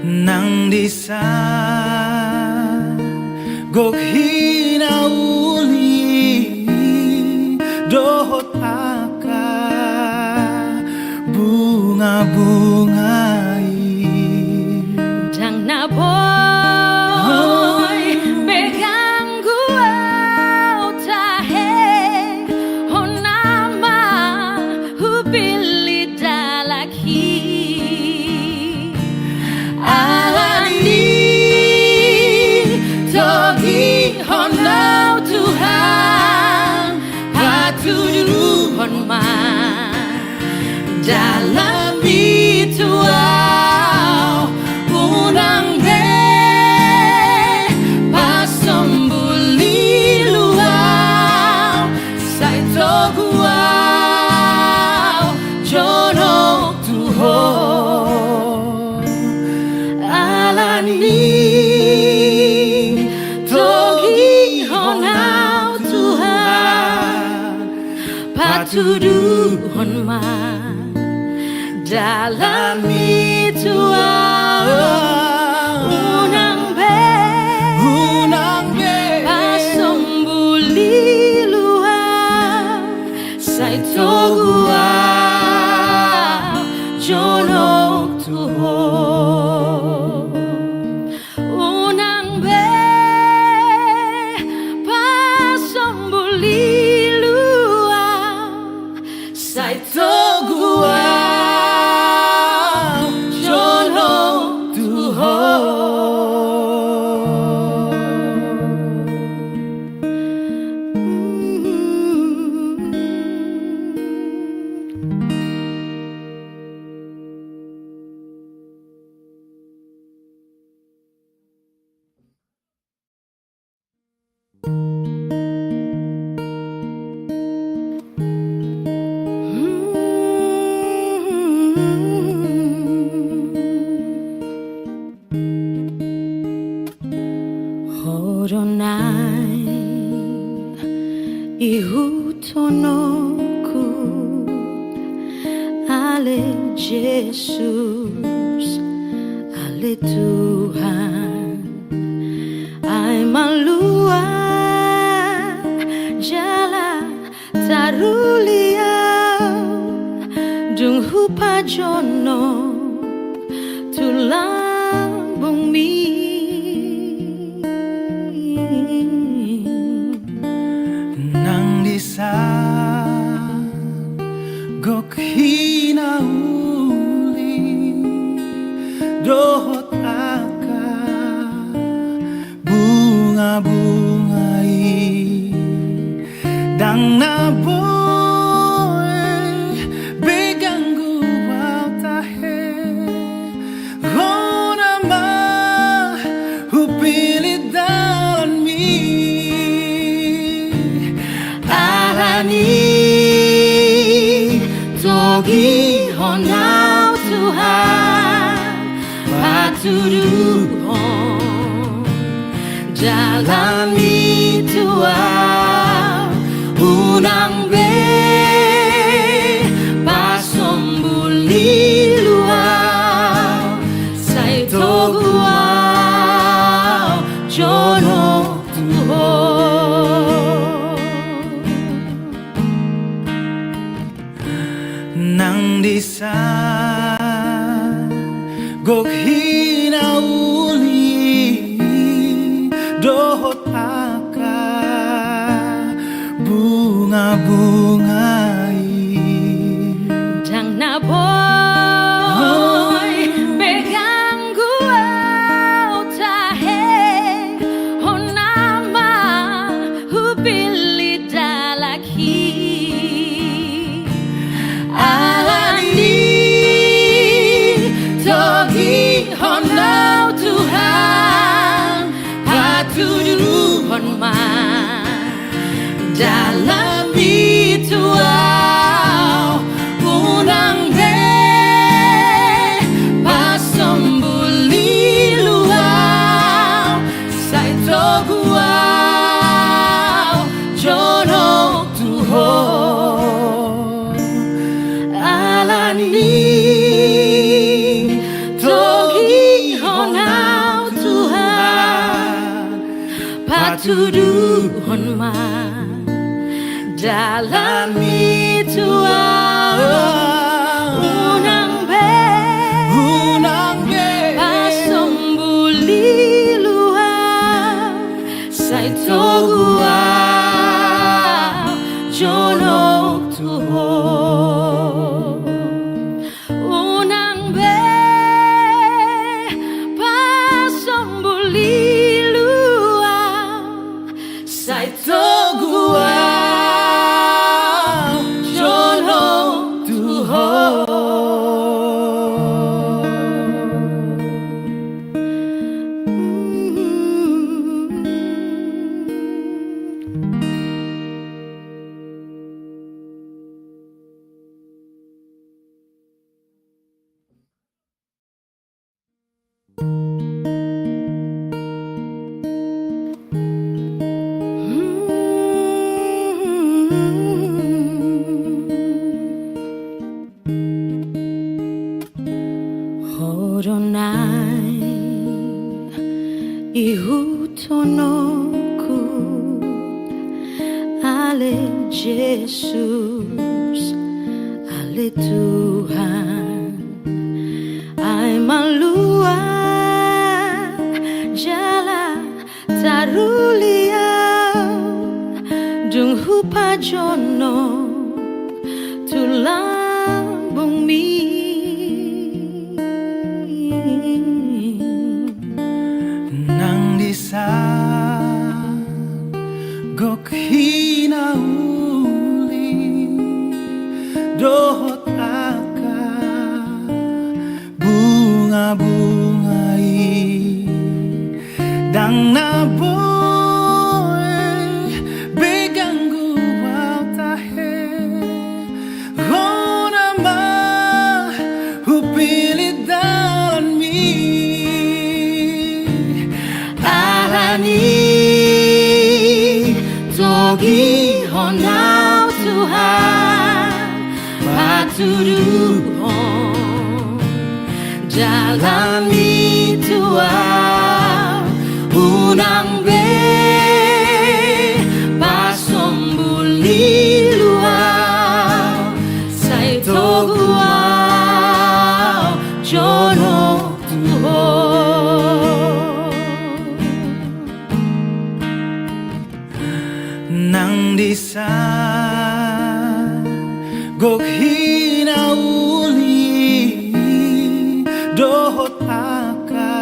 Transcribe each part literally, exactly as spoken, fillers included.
Nang disa gok hinauli dohot angka bungabunga i. Ndang na boi be ganggu au tahe, hona ma hupillit dalan i. Alani togihon au Tuhan, patuduhon ma dalanmi tu au, unang be pasombul ilu au, sai togu au jonok tu Ho. Alani togihon au Tuhan, patuduhon ma dalanmi tu au, unang be, unang be pasombul ilu au, sai togu au jonok tu Ho. Unang be pasombul ilu au, sai togu au jonok tu Ho. Ho do na ihuthononku, ale Jesus, ale Tuhan, ai malua jala taruli au, dung hupajonok tu lambungmi. Nang disa gok hinauli dohot angka bungabunga i, ndang na boi be ganggu au tahe, hona ma hupillit dalanmi. Alani togihon au Tuhan, patuduhon dalanmi tu au, unang be pasombul ilu au, sai togu au jonok tu Ho. Nang disa gok hinauli dohot angka bungabunga i, ndang na boi be ganggu au tahe, hona ma hupillit dalan i. Alani togihon au Nau Tuhan, patuduhon ma dalanmi tu ahu. Unang be, unang be pasombuli lu ahu, sai togu ahu jonok tu Ho. Unang be pasombuli lu ahu, sai togu ahu jonok tu Ho. Ho do naeng ihuthononku, ale Jesus, ale Tuhan. Ai malua jala taruli ahu, dung hupajonok tu lambungmi. Nang disa gok hinauli dohot angka bunga-bunga i, ndang na boi be ganggu ahu tahe. Hona ma hupillit dalanmi, alani togihon ahu Tuhan, patuduhon dalanmi tu ahu. Unang be pasombuli lu ahu, sai togu ahu jonok tu Ho. Nang disa gok hinauli dohot angka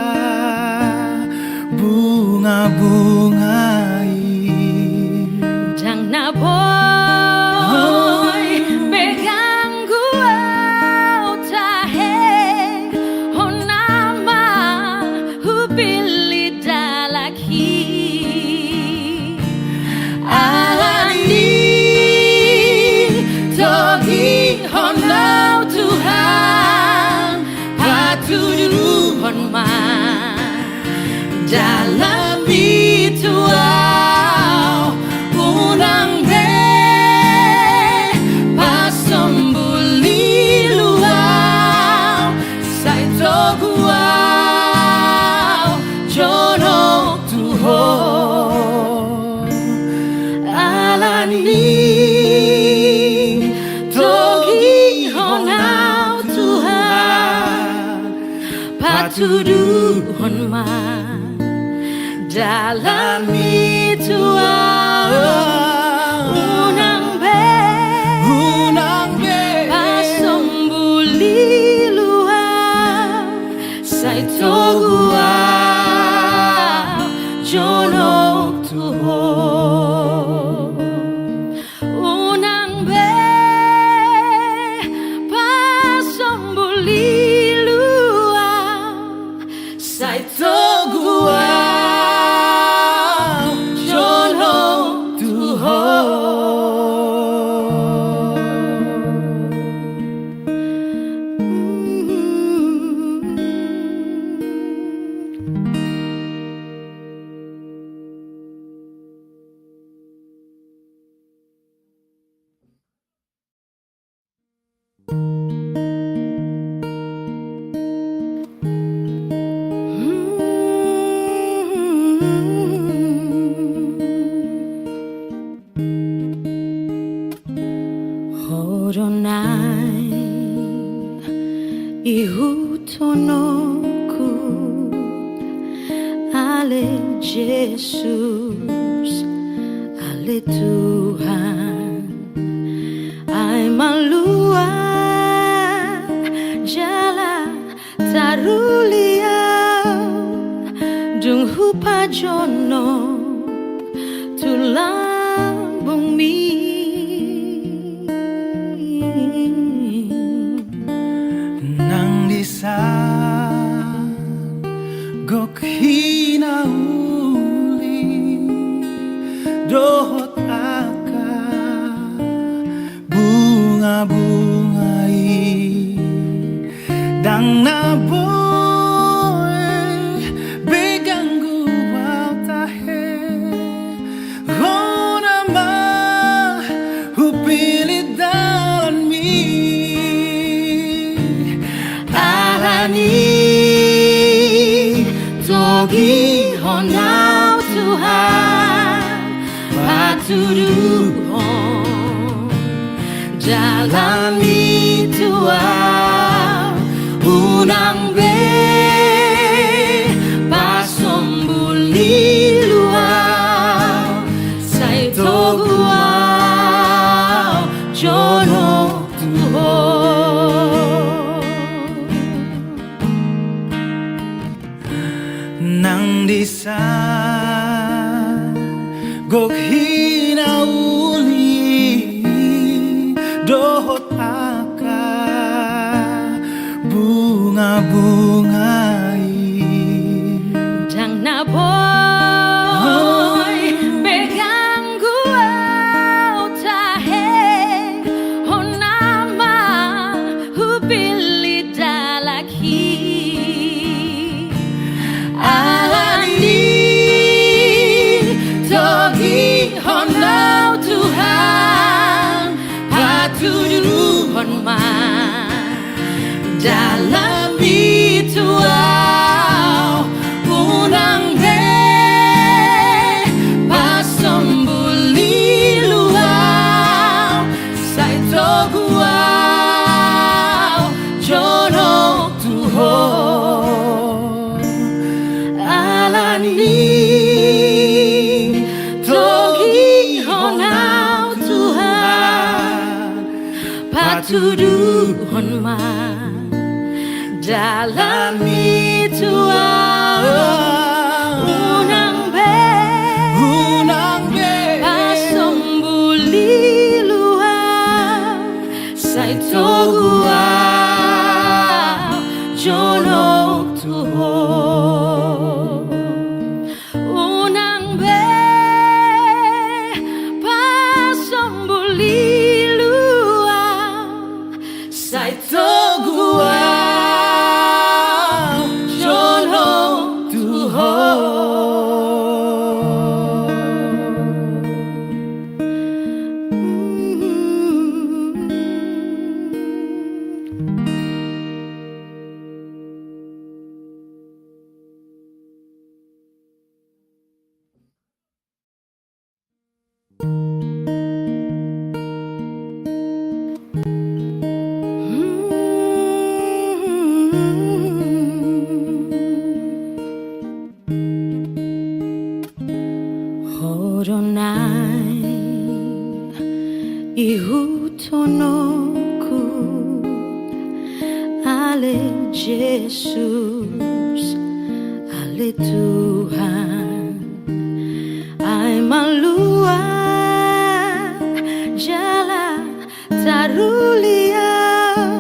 bunga-bunga i, ndang na boi be ganggu ahu tahe. Hona ma hupillit dalanmi, alani togihon ahu Tuhan, patuduhon ma dalanmi tu ahu. Unang be pasombuli lu ahu, sai togu ahu jonok tu Ho. Alani togihon ahu Tuhan, patuduhon ma dalanmi tu ahu. Unang be, unang be pasombuli lu ahu, sai togu ahu jonok tu Ho. Unang be pasombuli lu ahu, sai togu ahu jonok tu Ho. Ale Jesus, ale Tuhan, ai malua jala taruli au, dung hupajonok tu lambungmi. Nang di san gok hinauli dohot angka bunga-bunga i, ndang na boi be ganggu au tahe. Hona ma hupillit dalanmi, alani togihon au Tuhan, patuduhon dalanmi tu au, unang be pasombul ilu au, sai togu au jonok tu Ho. Nang di san gok hinauli dohot angka bunga-bunga i, ndang na boi be ganggu au tahe. Hona ma hupillit dalanmi, alani togihon au Tuhan, patuduhon ma dalanmi tu au, unang be pasombul ilu au, sai togu au jonok tu Ho. Alani togihon au Tuhan, patuduhon ma dalanmi tu au, unang be, unang be pasombul ilu au, sai togu au jonok tu Ho. Unang be pasombul ilu au, sai togu au jonok tu Ho. Ho do na ihuthononku, ale Jesus, ale Tuhan, ai malua jala taruli au,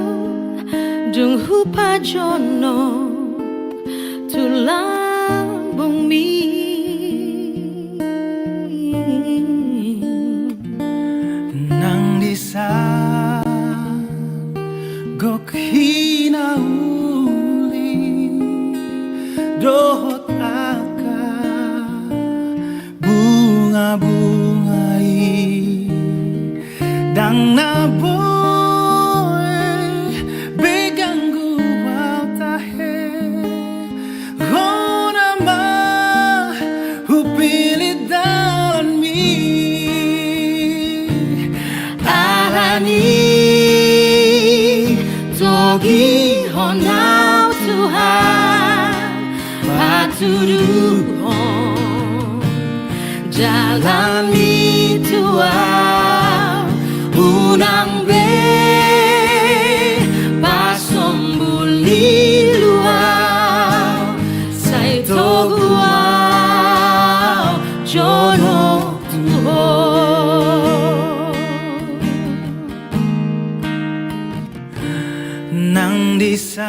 dung hupajonok tu lambungmi. Nang di san gok hinauli dohot angka bunga-bunga i, ndang na boi be ganggu au tahe. Hona ma hupillit dalanmi, alani togihon au Tuhan, patuduhon Togu au jonok tu Ho. Nang disa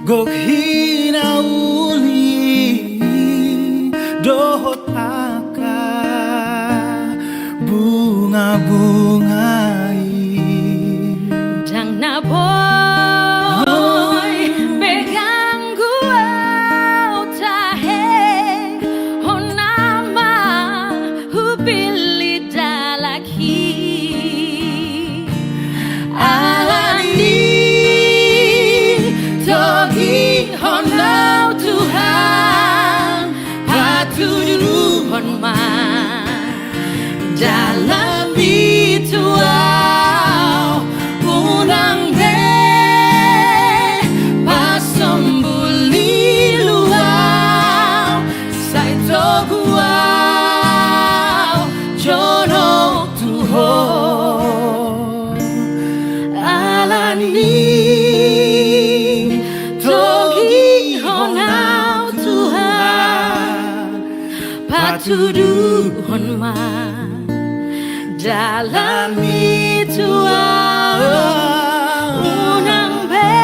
gok hinauli dohot angka bunga-bunga i. Ndang na boi be ganggu au tahe, hona ma hupillit dalan i. Alani togihon au Tuhan, patuduhon ma dalanmi tu au, unang be pasombulilu au, sai togu au jonok tu Ho. Alani togihon au Tuhan, patuduhon ma dalanmi tu au, unang be,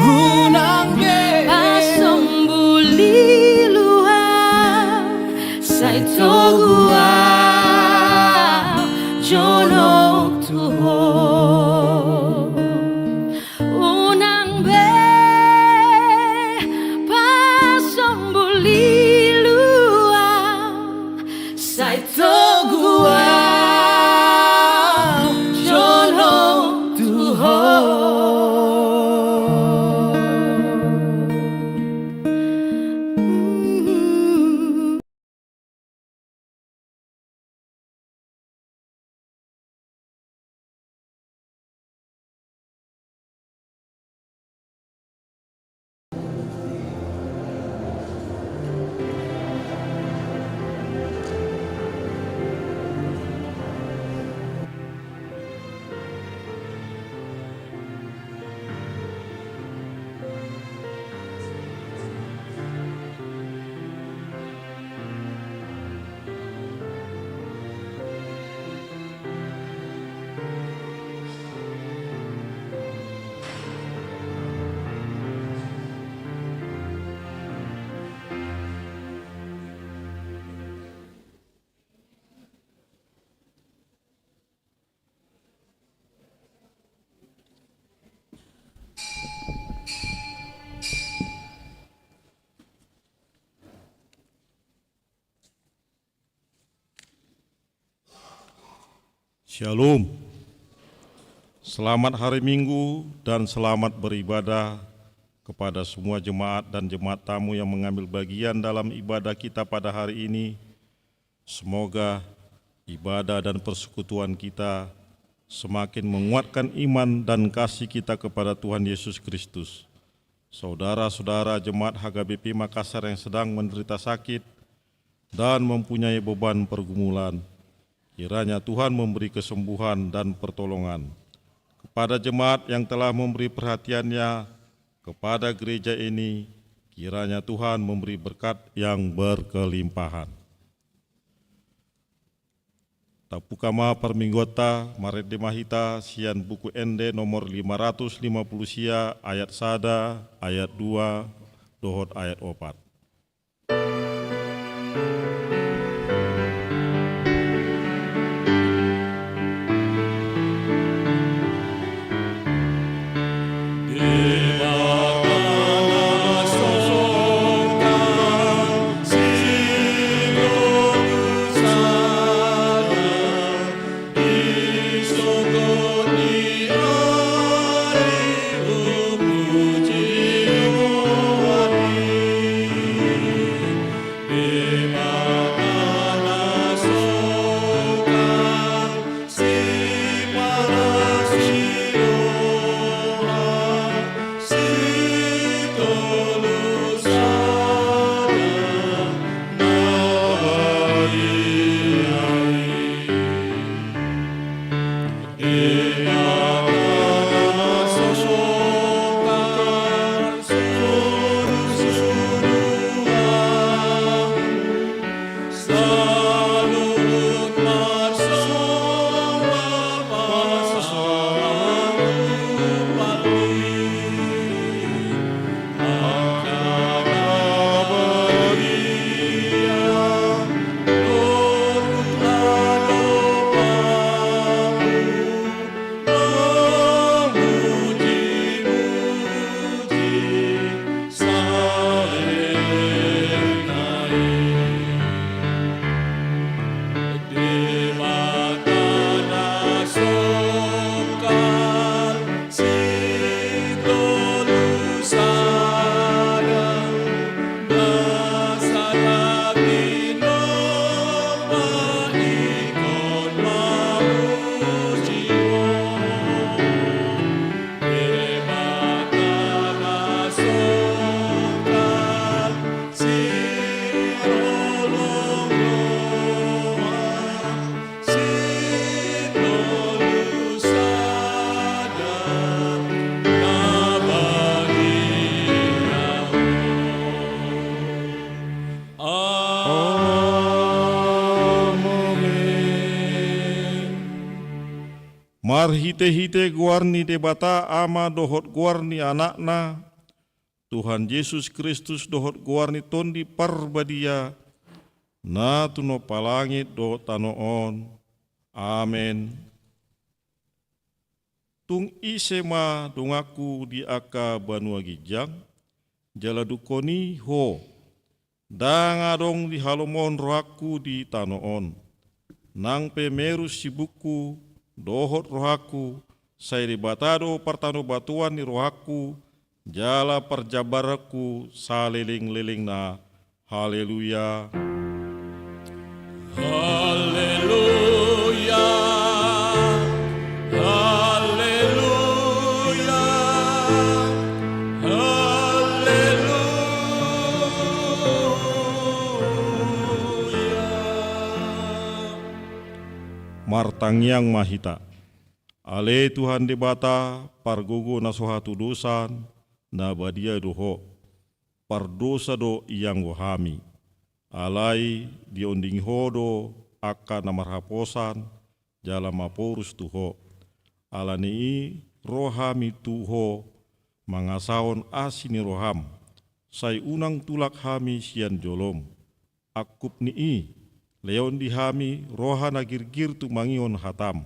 unang be pasombulilu au, sai togu au jonok tu Ho. Unang be pasombulilu au, sai togu au jonok tu Ho. Shalom. Selamat hari Minggu dan selamat beribadah kepada semua jemaat dan jemaat tamu yang mengambil bagian dalam ibadah kita pada hari ini. Semoga ibadah dan persekutuan kita semakin menguatkan iman dan kasih kita kepada Tuhan Yesus Kristus. Saudara-saudara jemaat H K B P Makassar yang sedang menderita sakit dan mempunyai beban pergumulan, kiranya Tuhan memberi kesembuhan dan pertolongan. Kepada jemaat yang telah memberi perhatiannya kepada gereja ini, kiranya Tuhan memberi berkat yang berkelimpahan. Tabuka ma parmingguanta, marende ma hita sian Buku Ende nomor lima ratus lima puluh sia, ayat sada, ayat dua, dohot ayat opat. Marhite-hite goar ni Debata Ama dohot goar ni Anakna, Tuhan Jesus Kristus dohot goar ni Tondi Parbadia, na tinompa langit dohot tano on. Amen. Tung ise ma donganku di angka banua ginjang? Jala dungkon i ho, ndang adong di halomohon rohangku di tano on. Nang pe merus sibukku dohot rohangku, sai Debata do partanobatoan ni rohangku jala parjambaranku saleleng-lelengna. Haleluya. Haleluya. Haleluya. Haleluya. Martangiang ma hita. Ale Tuhan Debata, pargogo na so hatudosan, na badia do Ho. Pardosa do ianggo hami. Alai diondingi Ho do angka na marhaposan, jala maporus tu Ho. Ala ni i ro hami tu Ho, mangasahon asi ni roham. Sai unang tulak hami sian jolom. Angkup ni i, lehon di hami roha na girgir tumangihon hatam.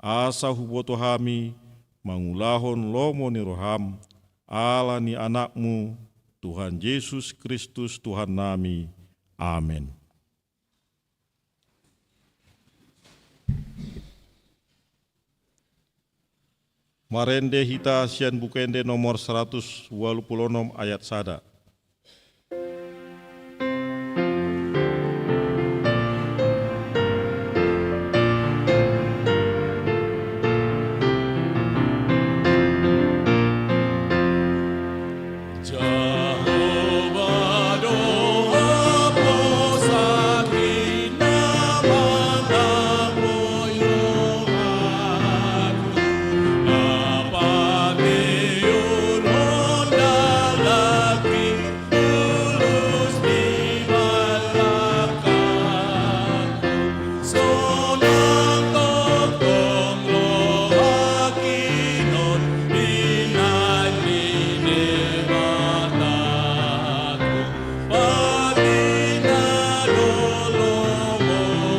Asa huboto hami mangulahon lomo ni roham, ala ni Anakmu, Tuhan Jesus Kristus Tuhannami. Amen. Marende hita sian Buku Ende nomor saratus ualu pulu onom ayat sada. Jahowa do haposangi na mangamoyo aku, na pabeulon dalanki, tulus di balakangku. Sonang tongtong rohangki on di na ni Debataku, patina do lomongku.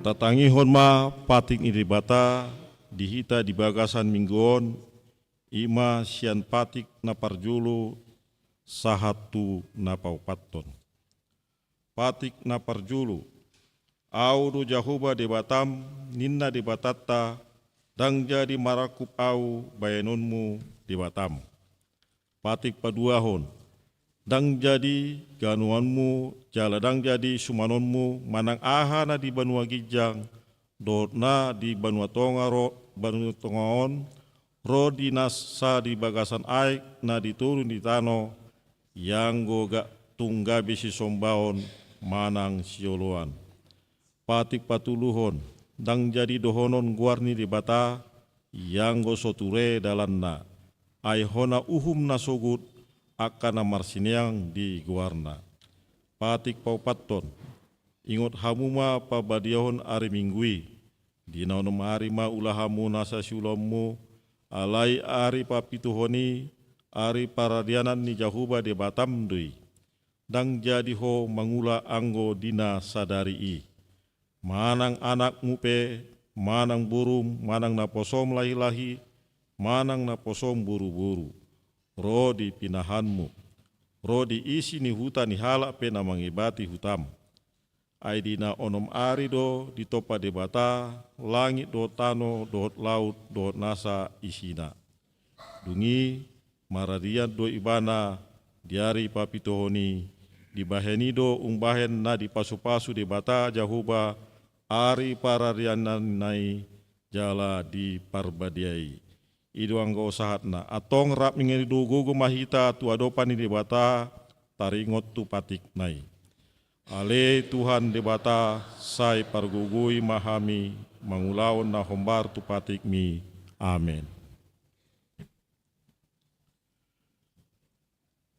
Tatangihon ma patik ni Debata di hita di bagasan minggu on, i ma sian patik na parjolo sahat tu na paopathon. Patik na parjolo. Ahu do Jahowa Debatam, ninna Debatanta, ndang jadi marangkup ahu bahenonmu Debatam. Patik paduahon. Ndang jadi ganuanmu, jala ndang jadi sumanonmu, manang aha na di banua ginjang, dohot na di banua tonga ro, banua tonga on, ro di nasa di bagasan aek na di toru ni tano, ianggo ga tung gabe sisombaon manang sioloan. Patik patoluhon, ndang jadi dohonon goar ni Debata, ianggo so ture dalanna, ai hona uhum na sogot angka na marsineang di goarna. Patik paopathon, ingot hamu ma pabadiahon ari Minggu i, di na onom ari ma ula hamu nasa siulaonmu, alai ari papituhon i, ari paradianan ni Jahowa Debatam do i. Ndang jadi ho mangula anggo di na sadari i. Manang anakmu pe, manang borum, manang naposom lahi-lahi, manang naposom boru-boru, ro di pinahanmu, ro di isi ni huta ni halak pe na mangebati hutam. Ai di na onom ari do ditompa Debata langit dohot tano dohot laut dohot nasa isina. Dung i maradian do ibana di ari papituhon i, dibahen i do umbahen na dipasupasu Debata Jahowa ari paradiananna i jala di Parbadia i. I do anggo sahatna. Antong rap mangihut gogo ma hita tu adopan ni Debata, taringot tu patikna i. Ale Tuhan Debata, sai pargogoi ma hami mangulahon na hombar tu patikmi. Amen.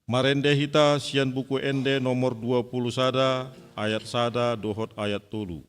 Marende hita sian Buku Ende nomor dua pulu sada ayat sada dohot ayat tolu.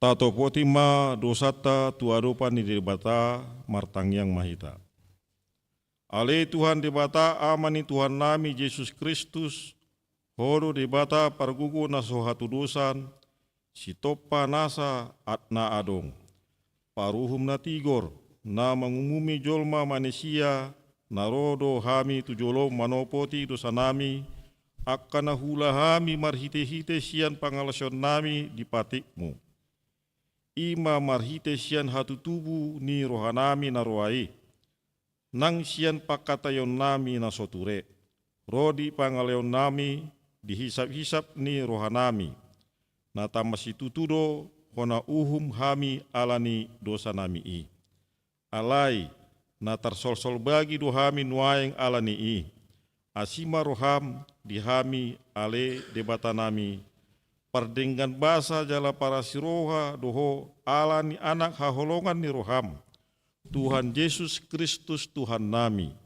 Tatopoti ma dosanta tu adopan ni Debata. Martangiang ma hita. Ale Tuhan Debata, Ama ni Tuhannami Jesus Kristus, Ho do Debata pargogo na so hatudosan, sitompa nasa na adong, paruhum na tigor, na mangumumi jolma manisia, na ro do hami tu jolom manopoti dosanami, angka na huula hami marhitehite sian pangalaosionnami di patikmu. I ma marhite sian hatutubu ni rohanami na roa i, nang sian pangkataionnami na so ture, ro di pangaleonnami di hisaphisap ni rohanami, na tama situtu do hona uhum hami ala ni dosanami i. Alai na tarsolsol bagi do hami nuaeng ala ni i. Asi ma roham di hami, ale Debatanami, pardenggan basa jala parasiroha do Ho ala ni Anak haholongan ni roham, Tuhan Jesus Kristus Tuhannami.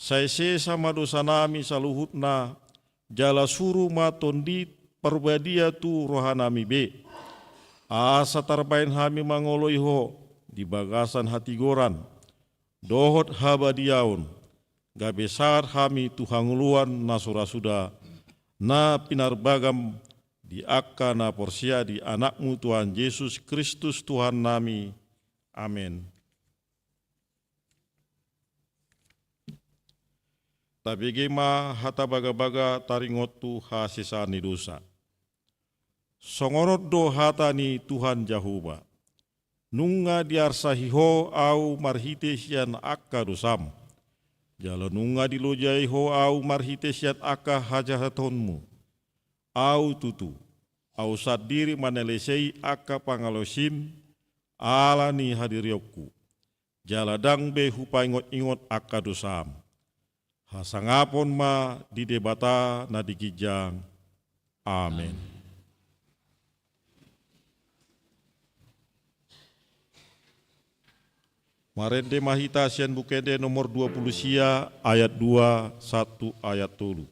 Sai sesa ma dosanami saluhutna, jala suru ma Tondi Parbadia tu rohanami be, asa tarbahen hami mangoloi Ho di bagasan hatigoran dohot habadiaon, gabe sahat hami tu hangoluan na so ra suda, na pinarbagam di angka na porsea di Anakmu Tuhan Jesus Kristus Tuhannami. Amen. Tabege ma hata bagabaga taringot tu hasesaan ni dosa. Songon on do hata ni Tuhan Jahowa: Nunga diarsahi Ho Ahu marhite sian angka dosam, jala nunga dilojai Ho Ahu marhite sian angka hajahatonmu. Ahu tutu, Ahu sandiri manalesei angka pangalaosim ala ni hadirionku, jala ndang be hupaingotingot angka dosam. Hasangapon ma di Debata na di ginjang. Amen. Marende ma hita sian Buku Ende nomor dua pulu sia, ayat dua sahat tu ayat tolu.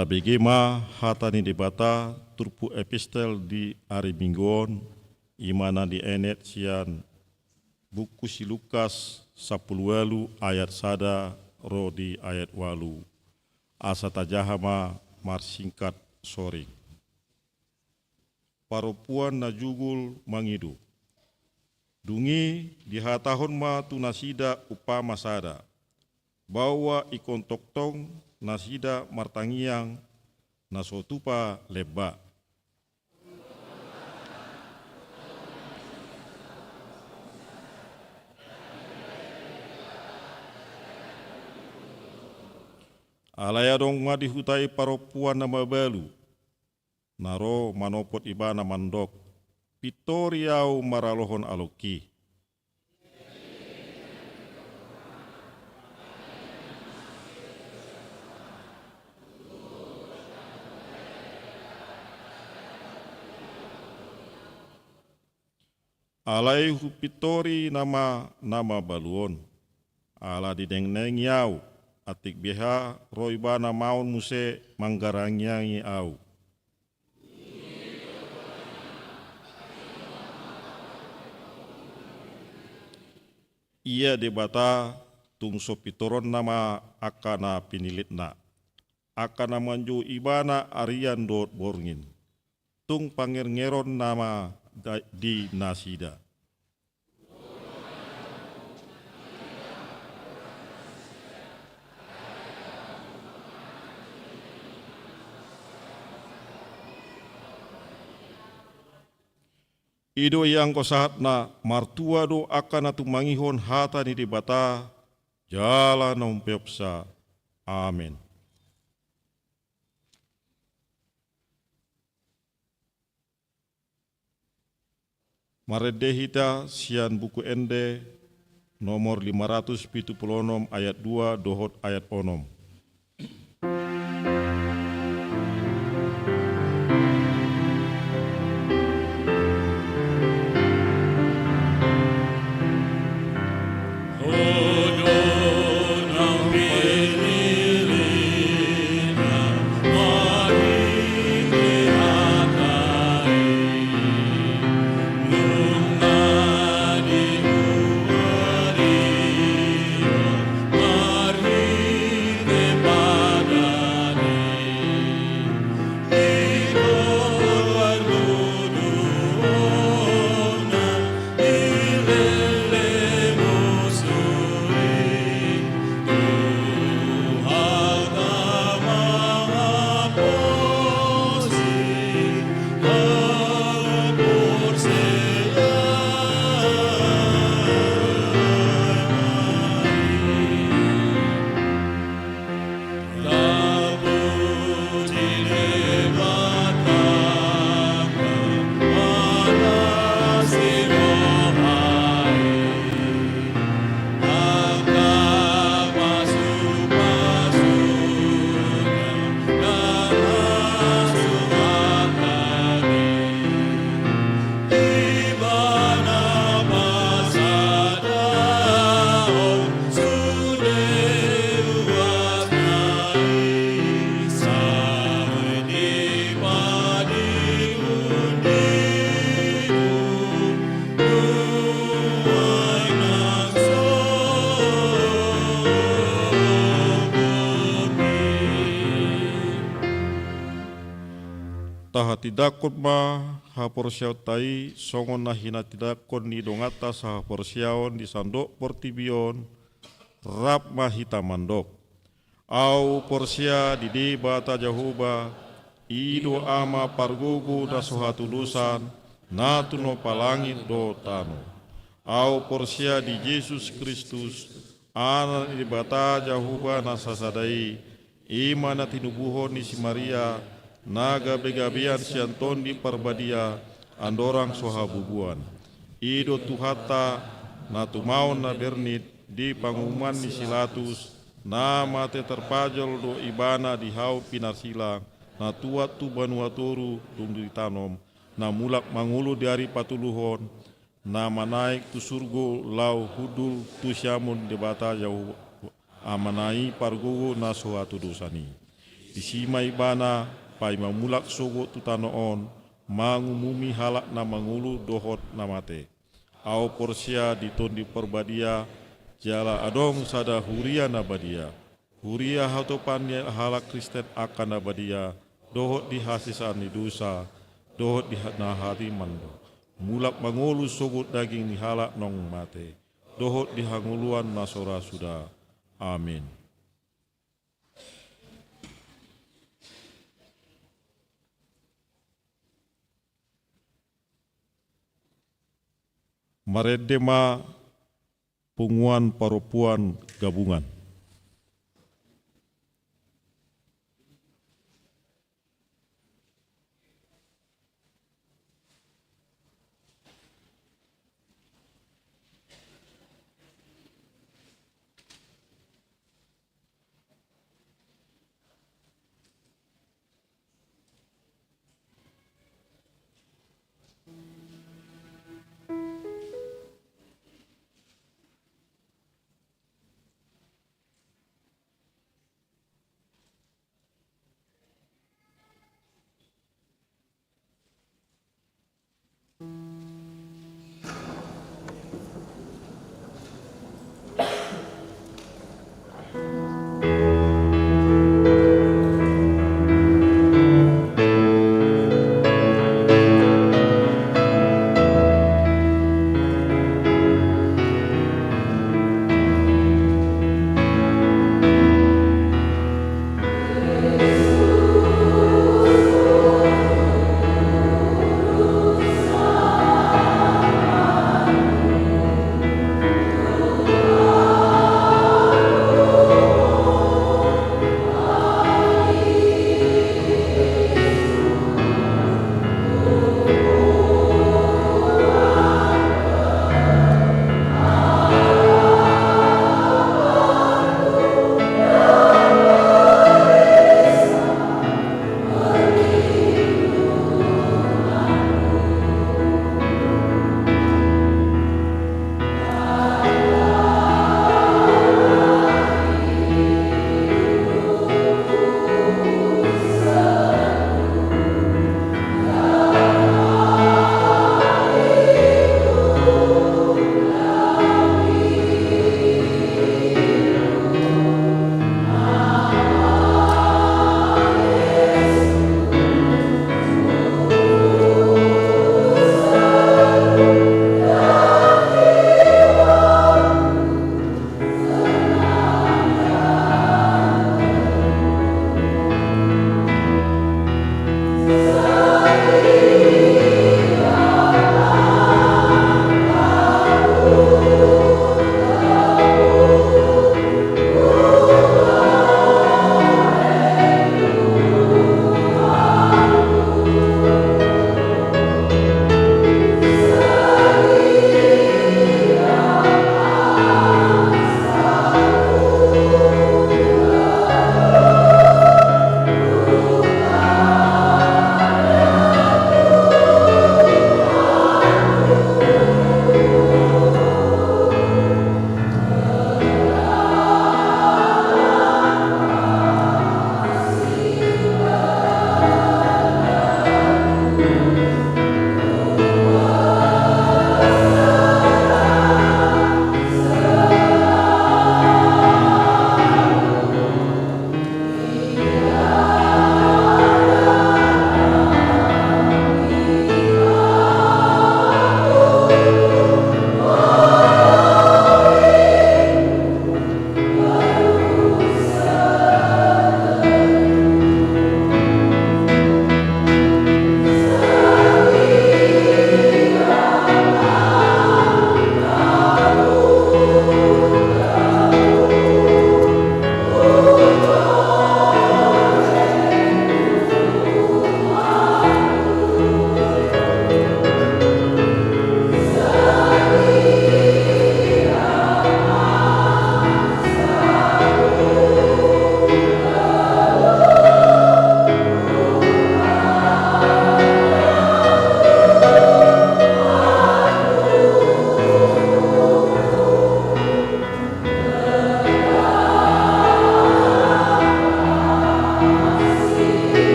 Tabege ma hata ni Debata turpuk epistel di ari Minggu on, i ma na dienet sian buku si Lukas sampulu ualu ayat sada ro di ayat ualu. Asa tajaha ma marsingkat soring. Parompuan na jugul mangido. Dung i dihatahon ma tu nasida umpama sada, bahwa ingkon tongtong nasida martangiang na so tupa lemba. Alai adong ma di huta i parompuan na mabalu, na ro manopot ibana mandok, "Pintori ahu maralohon alongki." Alai hupintori nama na mabalu on. Ala didengdeng i ahu, antik beha ro ibana maon muse manggarangiangi ahu. Ia Debata tung so pintoronna ma angka na pinillitna, angka na manjou ibana arian dohot borngin. Tung pangerngeronna ma da-, di nasida. I do i anggo sahatna, martua do angka na tumangihon hata ni Debata jala na umpeopsa. Amen. Marende hita sian Buku Ende nomor lima ratus pitu pulu onom ayat dua dohot ayat onom. Tahatindangkon ma haporseaonta i songon na hinatindangkon ni donganta sahaporseaon di sandok portibi on rap ma hita mandok. Ahu porsea di Debata Jahowa, i do Ama pargogo na so hatudosan, na tinompa langit dohot tano. Ahu porsea di Jesus Kristus, Anak ni Debata Jahowa na sasada i, i ma na tinubuhon ni si Maria, na gabegabean sian Tondi Parbadia, andorang so habubuan. I do Tuhanta, na tumaon na bernit di panguhuman ni si Pilatus, na mate tarpajal do ibana di hau pinarsilang, na tuat tu banua toru dung ditanom, na mulak mangolu di ari patoluhon, na manaek tu surgo laho hundul tu siamun Debata Jahowa Amana i pargogo na so hatudosan i. Disi ma Ibana paima mulak sogot tu tano on, mangumumi halak na mangolu dohot na mate. Ahu porsea di Tondi Parbadia, jala adong sada huria na badia. Huria hatopan ni halak Kristen angka na badia, dohot di hasesaan ni dosa, dohot di ha-, na hatiman do. Mulak mangolu sogot daging ni halak naung mate, dohot di hangoluan na so ra suda. Amin. Marende ma punguan parompuan gabungan.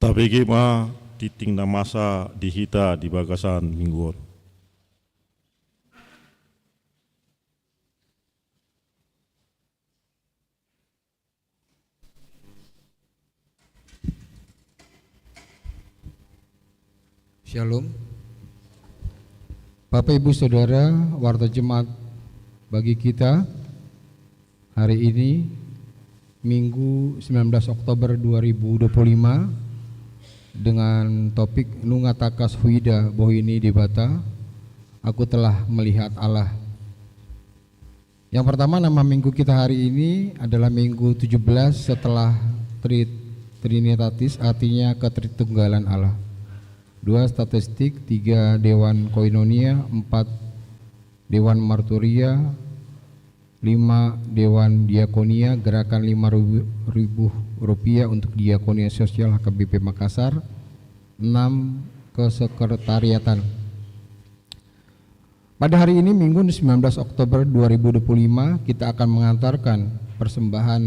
Tabege ma tingting na masa di hita di bagasan minggu on. Shalom. Bapak, Ibu, Saudara, warta Jemaat bagi kita hari ini, Minggu sembilan belas Oktober dua ribu dua puluh lima, dengan topik Nunga Tangkas Huida Bohi ni Debata, Aku Telah Melihat Allah. Yang pertama, nama minggu kita hari ini adalah minggu tujuh belas setelah Tri-, Trinitatis, artinya Ketritunggalan Allah. Dua, statistik. Tiga, Dewan Koinonia. Empat, Dewan Marturia. Lima, Dewan Diakonia, gerakan lima ribu rupiah untuk diakonia sosial H K B P Makassar. Enam, kesekretariatan. Pada hari ini, Minggu, sembilan belas Oktober dua ribu dua puluh lima, kita akan mengantarkan persembahan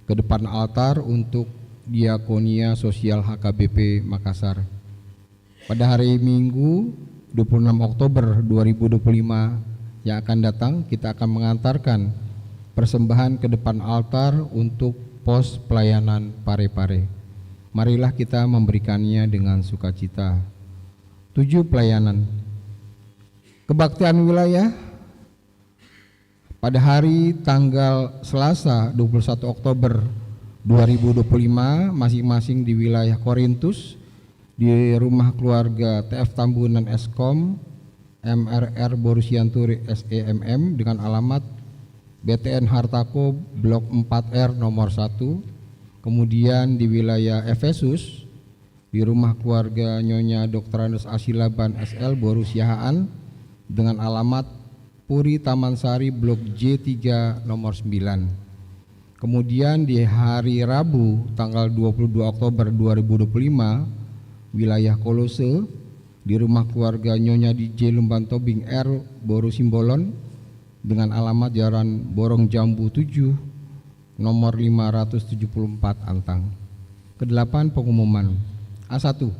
ke depan altar untuk Diakonia Sosial H K B P Makassar. Pada hari Minggu, dua puluh enam Oktober dua ribu dua puluh lima yang akan datang, kita akan mengantarkan persembahan ke depan altar untuk pos pelayanan Parepare. Marilah kita memberikannya dengan sukacita. Tujuh, pelayanan. Kebaktian wilayah pada hari tanggal Selasa, dua puluh satu Oktober dua ribu dua puluh lima, masing-masing di wilayah Korintus, di rumah keluarga T F Tambunan, Eskom, M R R Boru Sianturi, S E M M, dengan alamat B T N Hartako, Blok empat R, nomor satu. Kemudian di wilayah Efesus, di rumah keluarga Nyonya Doktor Andes Asilaban, S L, Boru Siahaan, dengan alamat Puri Taman Sari, Blok J tiga, nomor sembilan. Kemudian di hari Rabu, tanggal dua puluh dua Oktober dua ribu dua puluh lima, wilayah Kolose, di rumah keluarga Nyonya D J Lumban Tobing, R, Boru Simbolon, dengan alamat Jalan Borong Jambu tujuh, nomor lima ratus tujuh puluh empat, Antang. Kedelapan, pengumuman. A satu,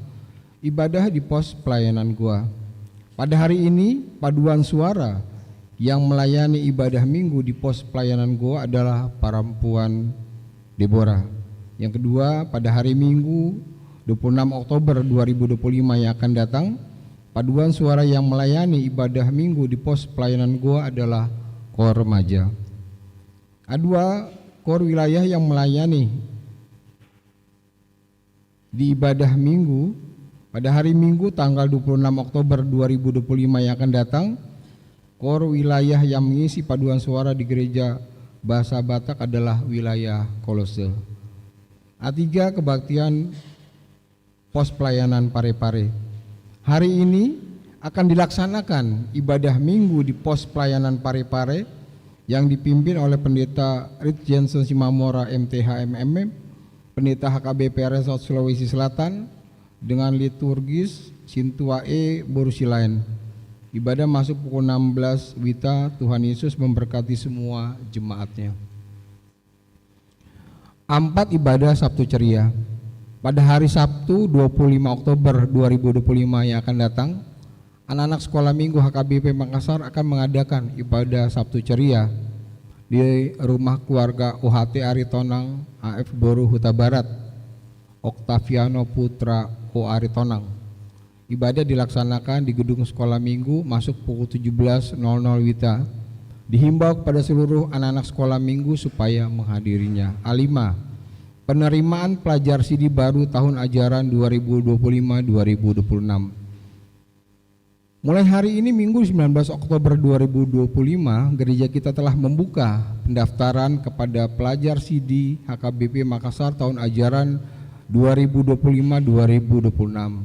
ibadah di pos pelayanan Goa. Pada hari ini, paduan suara yang melayani ibadah Minggu di pos pelayanan Goa adalah Perempuan Debora. Yang kedua, pada hari Minggu, dua puluh enam Oktober dua ribu dua puluh lima yang akan datang, paduan suara yang melayani ibadah Minggu di pos pelayanan Goa adalah Koor Remaja. A dua, koor wilayah yang melayani di ibadah Minggu pada hari Minggu, tanggal dua puluh enam Oktober dua ribu dua puluh lima yang akan datang, koor wilayah yang mengisi paduan suara di Gereja Bahasa Batak adalah wilayah Kolose. A tiga, kebaktian pos pelayanan Parepare. Hari ini akan dilaksanakan ibadah Minggu di pos pelayanan Parepare yang dipimpin oleh Pendeta Rit Jensen Simamora, M T H, M M, Pendeta H K B P Resort Sulawesi Selatan, dengan liturgis Sintua E Boru Silaen. Ibadah masuk pukul enam belas WITA. Tuhan Yesus memberkati semua jemaat-Nya. Empat, ibadah Sabtu ceria. Pada hari Sabtu, dua puluh lima Oktober dua ribu dua puluh lima yang akan datang, anak-anak Sekolah Minggu H K B P Makassar akan mengadakan ibadah Sabtu ceria di rumah keluarga O H T Aritonang, A F Boru Hutabarat, Oktaviano Putra O Aritonang. Ibadah dilaksanakan di gedung Sekolah Minggu, masuk pukul tujuh belas nol nol WITA. Dihimbau kepada seluruh anak-anak Sekolah Minggu supaya menghadirinya. A lima, penerimaan pelajar sidi baru tahun ajaran dua ribu dua puluh lima dua ribu dua puluh enam. Mulai hari ini, Minggu, sembilan belas Oktober dua ribu dua puluh lima, gereja kita telah membuka pendaftaran kepada pelajar sidi H K B P Makassar tahun ajaran dua ribu dua puluh lima dua ribu dua puluh enam.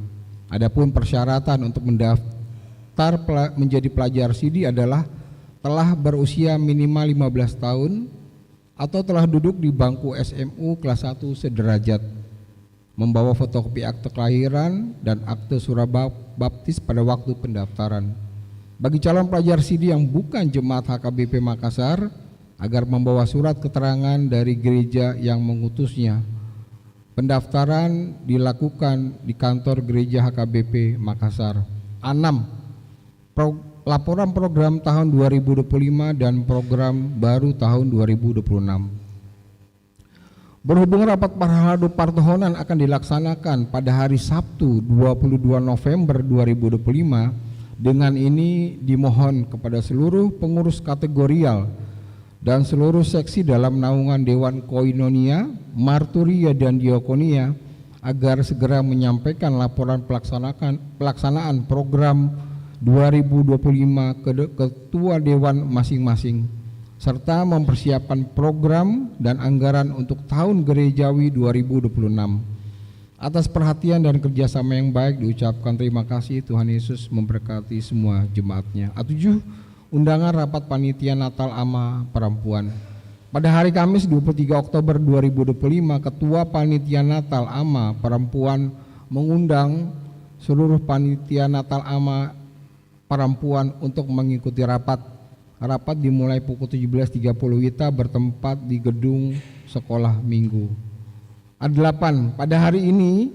Adapun persyaratan untuk mendaftar pela-, menjadi pelajar sidi adalah telah berusia minimal lima belas tahun atau telah duduk di bangku S M U kelas satu sederajat, membawa fotokopi akte kelahiran dan akte surat bap-, baptis pada waktu pendaftaran. Bagi calon pelajar sidi yang bukan jemaat H K B P Makassar, agar membawa surat keterangan dari gereja yang mengutusnya. Pendaftaran dilakukan di kantor Gereja H K B P Makassar. Enam, pro-, laporan program tahun dua ribu dua puluh lima dan program baru tahun dua ribu dua puluh enam. Berhubung rapat parhalado partohonan akan dilaksanakan pada hari Sabtu, dua puluh dua November dua ribu dua puluh lima, dengan ini dimohon kepada seluruh pengurus kategorial dan seluruh seksi dalam naungan Dewan Koinonia, Marturia, dan Diakonia agar segera menyampaikan laporan pelaksanakan, pelaksanaan program dua ribu dua puluh lima ke de-, ketua dewan masing-masing, serta mempersiapkan program dan anggaran untuk tahun gerejawi dua ribu dua puluh enam. Atas perhatian dan kerjasama yang baik diucapkan terima kasih. Tuhan Yesus memberkati semua jemaatnya. A tujuh, undangan rapat panitia Natal Ama Perempuan. Pada hari Kamis, dua puluh tiga Oktober dua ribu dua puluh lima, Ketua Panitia Natal Ama Perempuan mengundang seluruh panitia Natal Ama Perempuan untuk mengikuti rapat. Rapat dimulai pukul tujuh belas tiga puluh WITA, bertempat di gedung Sekolah Minggu. A delapan, pada hari ini,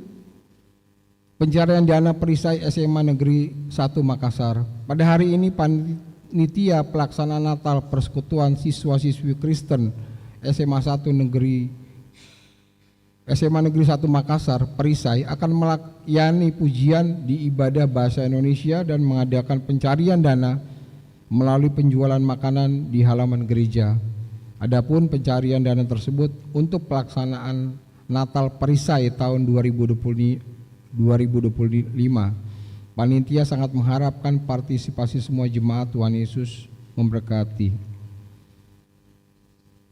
pencarian dana perisai S M A Negeri satu Makassar. Pada hari ini, panitia pelaksana Natal Persekutuan Siswa-Siswi Kristen S M A satu Negeri, S M A Negeri satu Makassar, perisai, akan melayani pujian di ibadah bahasa Indonesia dan mengadakan pencarian dana melalui penjualan makanan di halaman gereja. Adapun pencarian dana tersebut untuk pelaksanaan Natal perisai tahun dua ribu dua puluh, dua ribu dua puluh lima, panitia sangat mengharapkan partisipasi semua jemaat. Tuhan Yesus memberkati.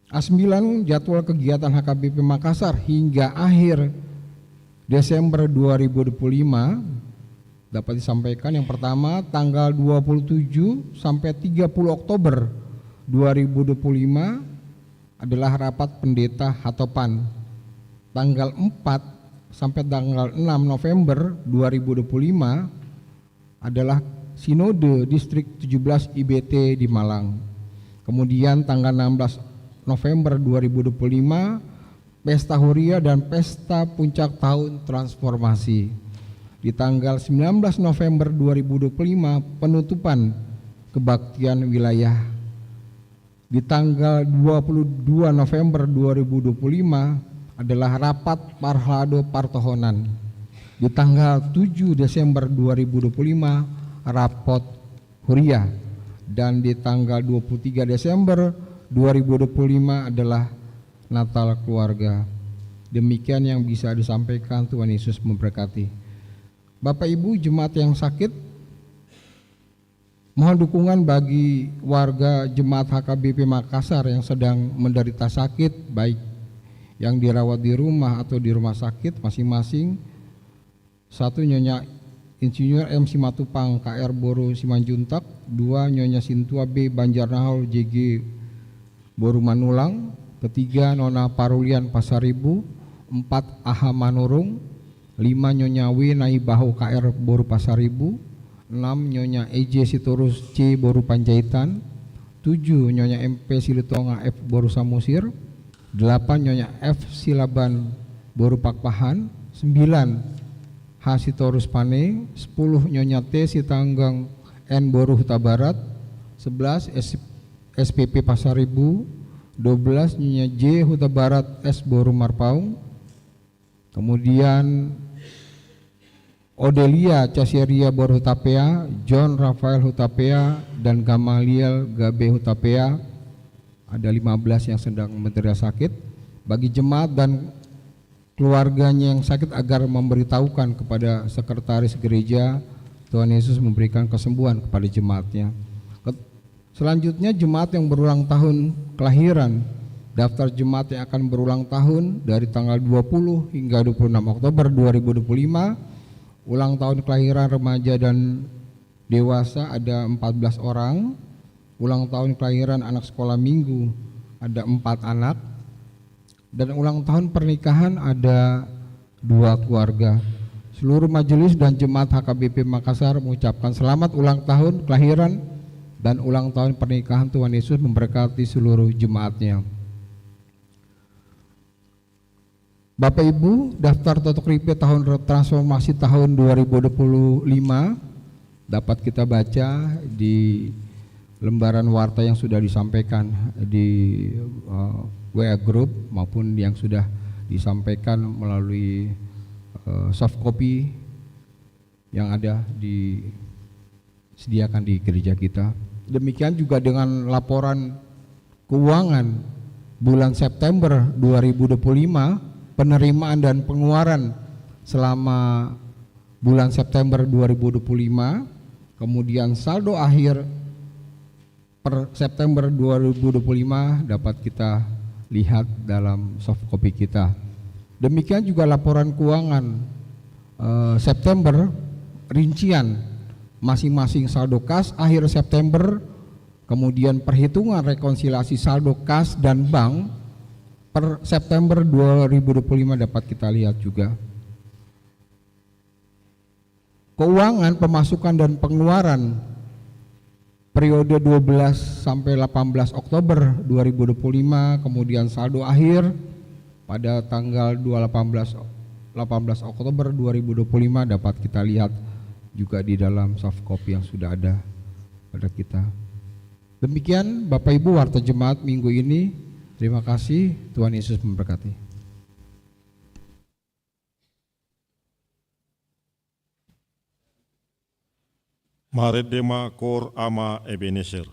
A sembilan, jadwal kegiatan H K B P Makassar hingga akhir Desember dua ribu dua puluh lima dapat disampaikan. Yang pertama, tanggal dua puluh tujuh sampai tiga puluh Oktober dua ribu dua puluh lima adalah rapat pendeta Hatopan. Tanggal empat sampai tanggal enam November dua ribu dua puluh lima adalah Sinode Distrik tujuh belas I B T di Malang. Kemudian tanggal enam belas November dua ribu dua puluh lima, Pesta Huria dan Pesta Puncak Tahun Transformasi. Di tanggal sembilan belas November dua ribu dua puluh lima, penutupan kebaktian wilayah. Di tanggal dua puluh dua November dua ribu dua puluh lima adalah rapat parhalado partohonan. Di tanggal tujuh Desember dua ribu dua puluh lima, rapat huria. Dan di tanggal dua puluh tiga Desember dua ribu dua puluh lima adalah Natal keluarga. Demikian yang bisa disampaikan. Tuhan Yesus memberkati. Bapak Ibu jemaat yang sakit, mohon dukungan bagi warga jemaat H K B P Makassar yang sedang menderita sakit, baik yang dirawat di rumah atau di rumah sakit masing-masing. Satu, Nyonya Insinyur M Simatupang, K R boru Simanjuntak. Dua, Nyonya Sintua B Banjarnahor, J G boru Manulang. Ketiga, Nona Parulian Pasaribu. Empat, Aha Manurung. Lima, Nyonya W Naibaho, K R boru Pasaribu. Enam, Nyonya E J Sitorus C boru Panjaitan. Tujuh, Nyonya M P Silitonga F boru Samosir. Delapan, Nyonya F Silaban boru Pakpahan. Sembilan, H Sitorus Pane. Sepuluh, Nyonya T Sitanggang N boru Hutabarat. Sebelas, S-, S P P Pasaribu. Dua belas, Nyonya J Hutabarat S boru Marpaung. Kemudian Odelia Caseria boru Hutapea, John Rafael Hutapea, dan Gamaliel Gabe Hutapea. Ada lima belas yang sedang menderita sakit. Bagi jemaat dan keluarganya yang sakit agar memberitahukan kepada sekretaris gereja. Tuhan Yesus memberikan kesembuhan kepada jemaatnya. Ket-, selanjutnya, jemaat yang berulang tahun kelahiran. Daftar jemaat yang akan berulang tahun dari tanggal dua puluh hingga dua puluh enam Oktober dua ribu dua puluh lima. Ulang tahun kelahiran remaja dan dewasa ada empat belas orang. Ulang tahun kelahiran anak sekolah minggu ada empat anak. Dan ulang tahun pernikahan ada dua keluarga. Seluruh majelis dan jemaat H K B P Makassar mengucapkan selamat ulang tahun kelahiran dan ulang tahun pernikahan. Tuhan Yesus memberkati seluruh jemaatnya. Bapak Ibu, daftar totok ripe tahun re-, transformasi tahun dua ribu dua puluh lima dapat kita baca di lembaran warta yang sudah disampaikan di, eh, W A group maupun yang sudah disampaikan melalui, eh, soft copy yang ada disediakan di gereja kita. Demikian juga dengan laporan keuangan bulan September dua ribu dua puluh lima, penerimaan dan pengeluaran selama bulan September dua ribu dua puluh lima, kemudian saldo akhir per September dua ribu dua puluh lima dapat kita lihat dalam soft copy kita. Demikian juga laporan keuangan, eh, September, rincian masing-masing saldo kas akhir September, kemudian perhitungan rekonsiliasi saldo kas dan bank per September dua ribu dua puluh lima dapat kita lihat juga. Keuangan pemasukan dan pengeluaran periode dua belas sampai delapan belas Oktober dua ribu dua puluh lima, kemudian saldo akhir pada tanggal dua delapan belas, delapan belas Oktober dua ribu dua puluh lima dapat kita lihat juga di dalam soft copy yang sudah ada pada kita. Demikian Bapak Ibu warta jemaat minggu ini. Terima kasih, Tuhan Yesus memberkati. Marende ma Koor Ama Ebenezer.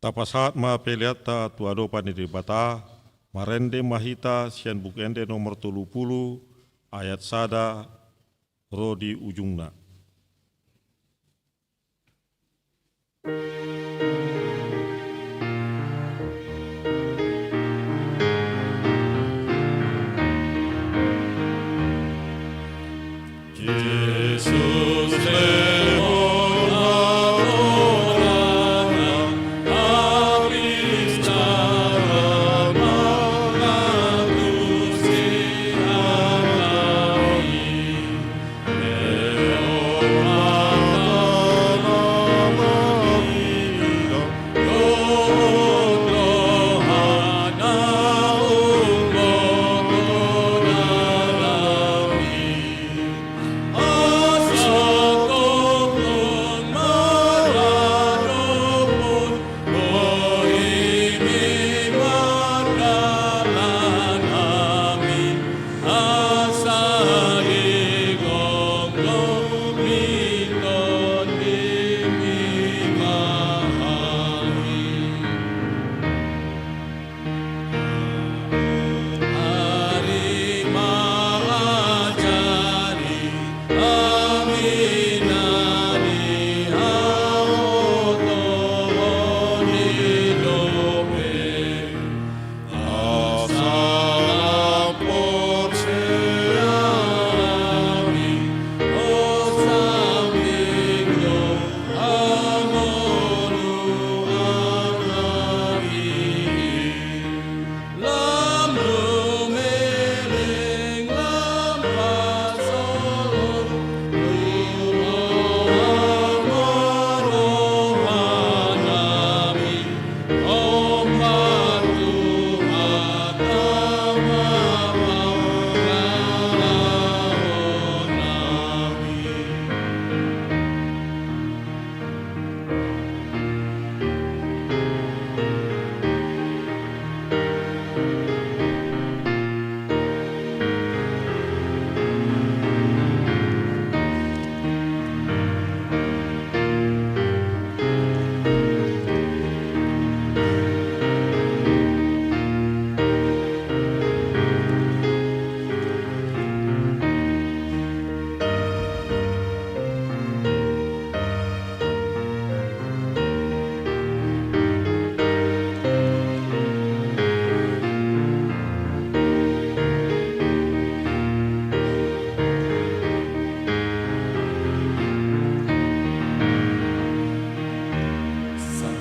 Tapasahat ma peleanta tu adopan ni Debata. Marende ma hita sian Buku Ende nomor tolu pulu, ayat sada ro di ujungna.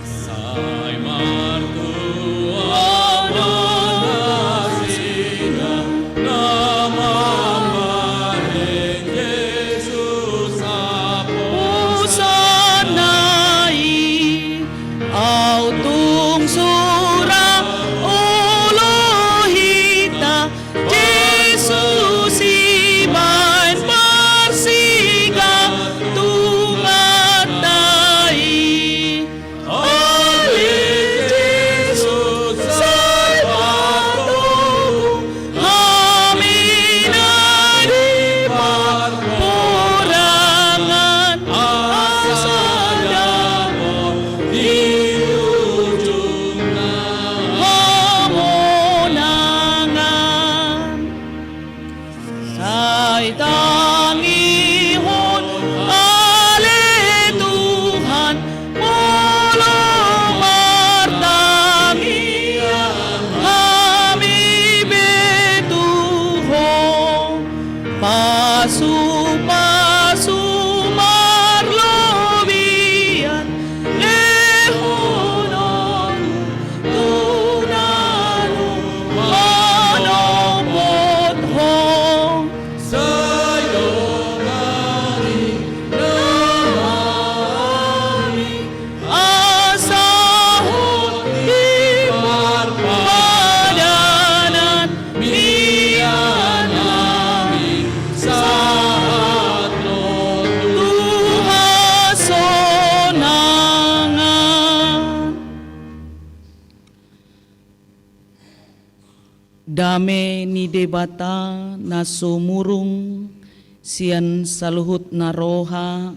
Sai martua ma nasida na mambahen Jesus saposanna i. Aut tung sura olo hita Jesus ibaen parsigatunganta i. Ale Jesus, sai patogu hami na di parporangan, asa dapot di ujungna hamonangan. Sai tangihon ale Tuhan, molo martangiang hami be tu Ho. Pasupasu marlobian lehononmu tu na manompot Ho. Sai dongani nama hami asa hot di parpadanan mian hami sahat ro tu hasonangan. Dame ni Debata na sumurung sian saluhut na roha,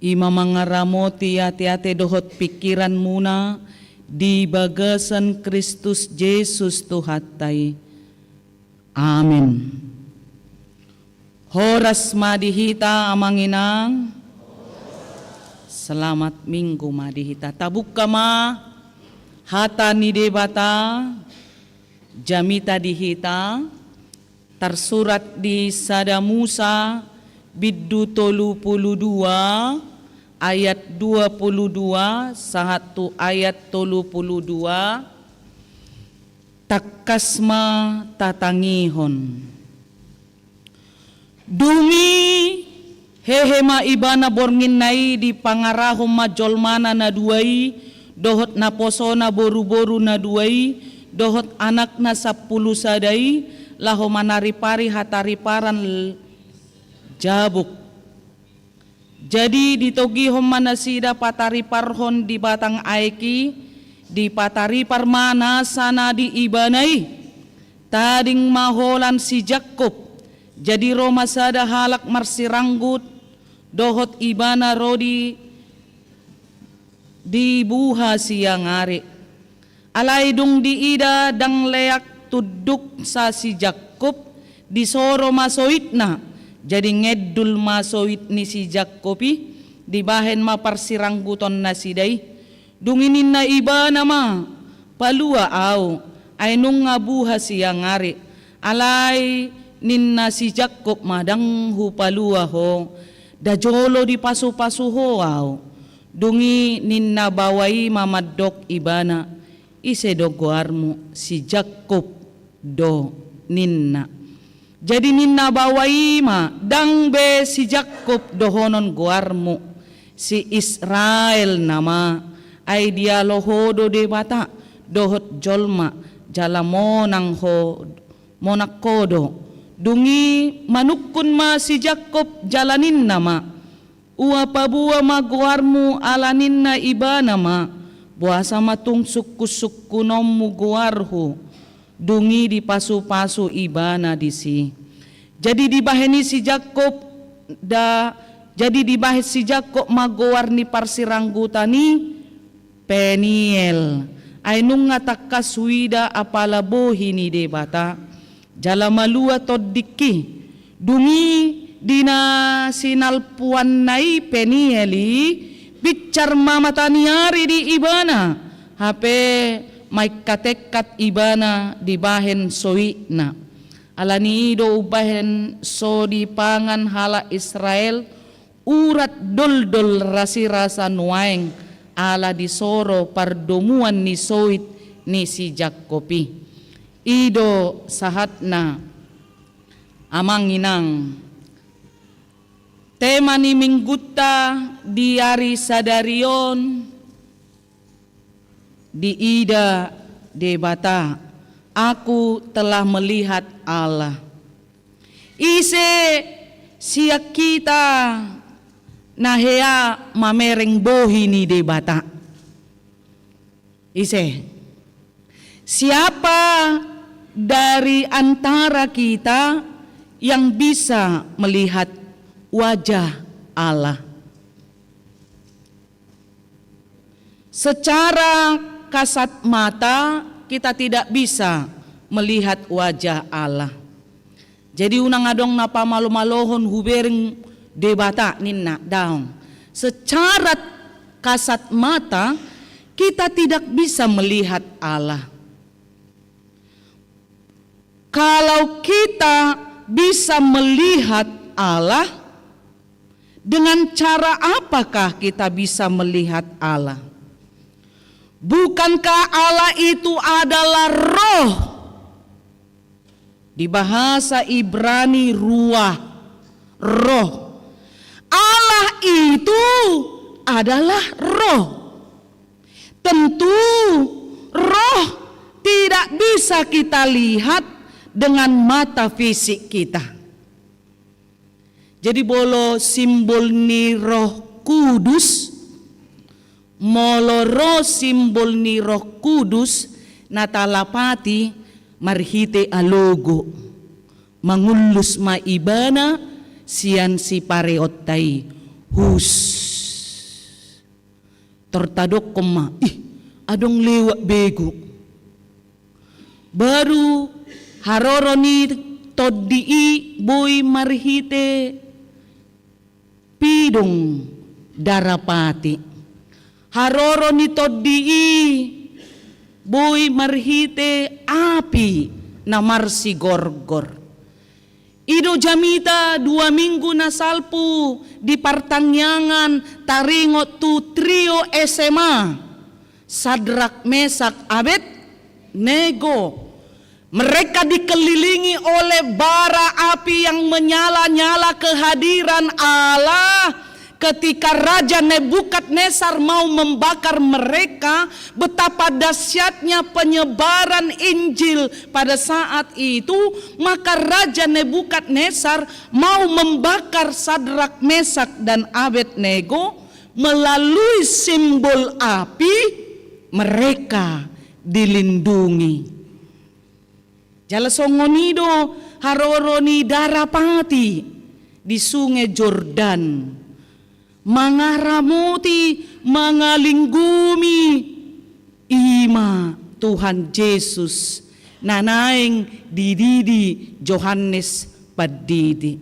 i ma mangaramoti ateate dohot pingkiranmuna di bagasan Kristus Jesus Tuhanta i. Amen. Horas ma di hita amang inang. Selamat Minggu ma di hita. Tabuka ma hata ni Debata, jamita di hita. Tarsurat di sada Musa bindu tolu pulu dua ayat dua pulu dua sahat tu ayat tolu pulu dua. Tangkas ma tatangihon. Dung i hehe ma ibana bornginna i, dipangarahon ma jolmana na dua i dohot naposona boruboru na dua i dohot anakna sampulu sada i laho manaripari hatariparan Jabok. Jadi ditogihon ma nasida patariparhon di batang aek i, dipataripar ma nasa na di ibana i. Tading ma holan si Jakkob. Jadi ro ma sada halak marsiranggut dohot ibana ro di di buha siang ari. Alai dung diida ndang leak tunduksa si Jakkob, disoro ma soitna. Jadi ngendul ma soit ni si Jakkob i, dibahen ma parsirangguton nasida i. Dung i ninna ibana ma, "Palua au, ai nunga buha siang ari." Alai ninna si Jakkob ma, "Ndang hupalua ho, nda jolo dipasupasu ho au." Dung i ninna baoa i ma mandok ibana, "Ise do goarmu?" "Si Jakkob do," ninna. Jadi ninna baoa i ma, "Ndang be si Jakkob dohonon goarmu, si Israel nama, ai dialo ho do Debata dohot jolma, jala monang ho, monang ho do." Dung i manungkun ma si Jakkob jala ninna ma, "Ua paboa ma goarmu?" Ala ninna ibana ma, "Boasa ma tung sungkunsungkunonmu goarhu?" Dung i dipasupasu ibana disi. Jadi dibahen i si Jakkob da, jadi dibahen si Jakkob ma goar ni parsiranggutan i Peniel. Ai nunga tangkas huida apala bohi ni Debata. Jala malua tondingki. Dung i di na sinalpuanna i Peniel i, pincar ma mata ni ari di ibana, hape maingkatengkat ibana dibahen soitna. Ala ni i do umbahen so dipangan halak Israel urat doldol rasirasa nuaeng, ala disoro pardomuan ni soit ni si Jakkob i. I do sahatna, amang inang. Tema ni Minggunta di ari sadari on, diida Debata, "Aku telah melihat Allah." Ise sian hita na hea mamereng bohi ni Debata? Ise? Siapa dari antara kita yang bisa melihat wajah Allah? Secara kasat mata, kita tidak bisa melihat wajah Allah. Jadi, unang adong na pamalomalohon hubereng Debata ninna, daong. Secara kasat mata, kita tidak bisa melihat Allah. Kalau kita bisa melihat Allah, dengan cara apakah kita bisa melihat Allah? Bukankah Allah itu adalah roh? Di bahasa Ibrani ruah, roh. Allah itu adalah roh. Tentu roh tidak bisa kita lihat dengan mata fisik kita. Jadi molo simbol ni Roh Kudus, molo ro simbol ni Roh Kudus na talapati marhite alogo, mangullus ma ibana sian sipareonta i. Hus. Tor tadokkon ma, "Ih, adong lewat begu. Baru haroro ni tondi i boi marhite pidong darapati. Haroro ni tondi i boi marhite api na marsigorgor. I do jamita dua minggu na salpu di partangiangan taringot tu trio S M A, Sadrak, Mesak, Abednego. Mereka dikelilingi oleh bara api yang menyala-nyala kehadiran Allah. Ketika Raja Nebukadnesar mau membakar mereka, betapa dahsyatnya penyebaran Injil pada saat itu, maka Raja Nebukadnesar mau membakar Sadrak, Mesak, dan Abednego. Melalui simbol api, mereka dilindungi. Jala songon i do haroro ni darapati di Sungai Jordan, mangaramoti, mangalinggomi, i ma Tuhan Jesus na naeng dididi Johannes Pandidi.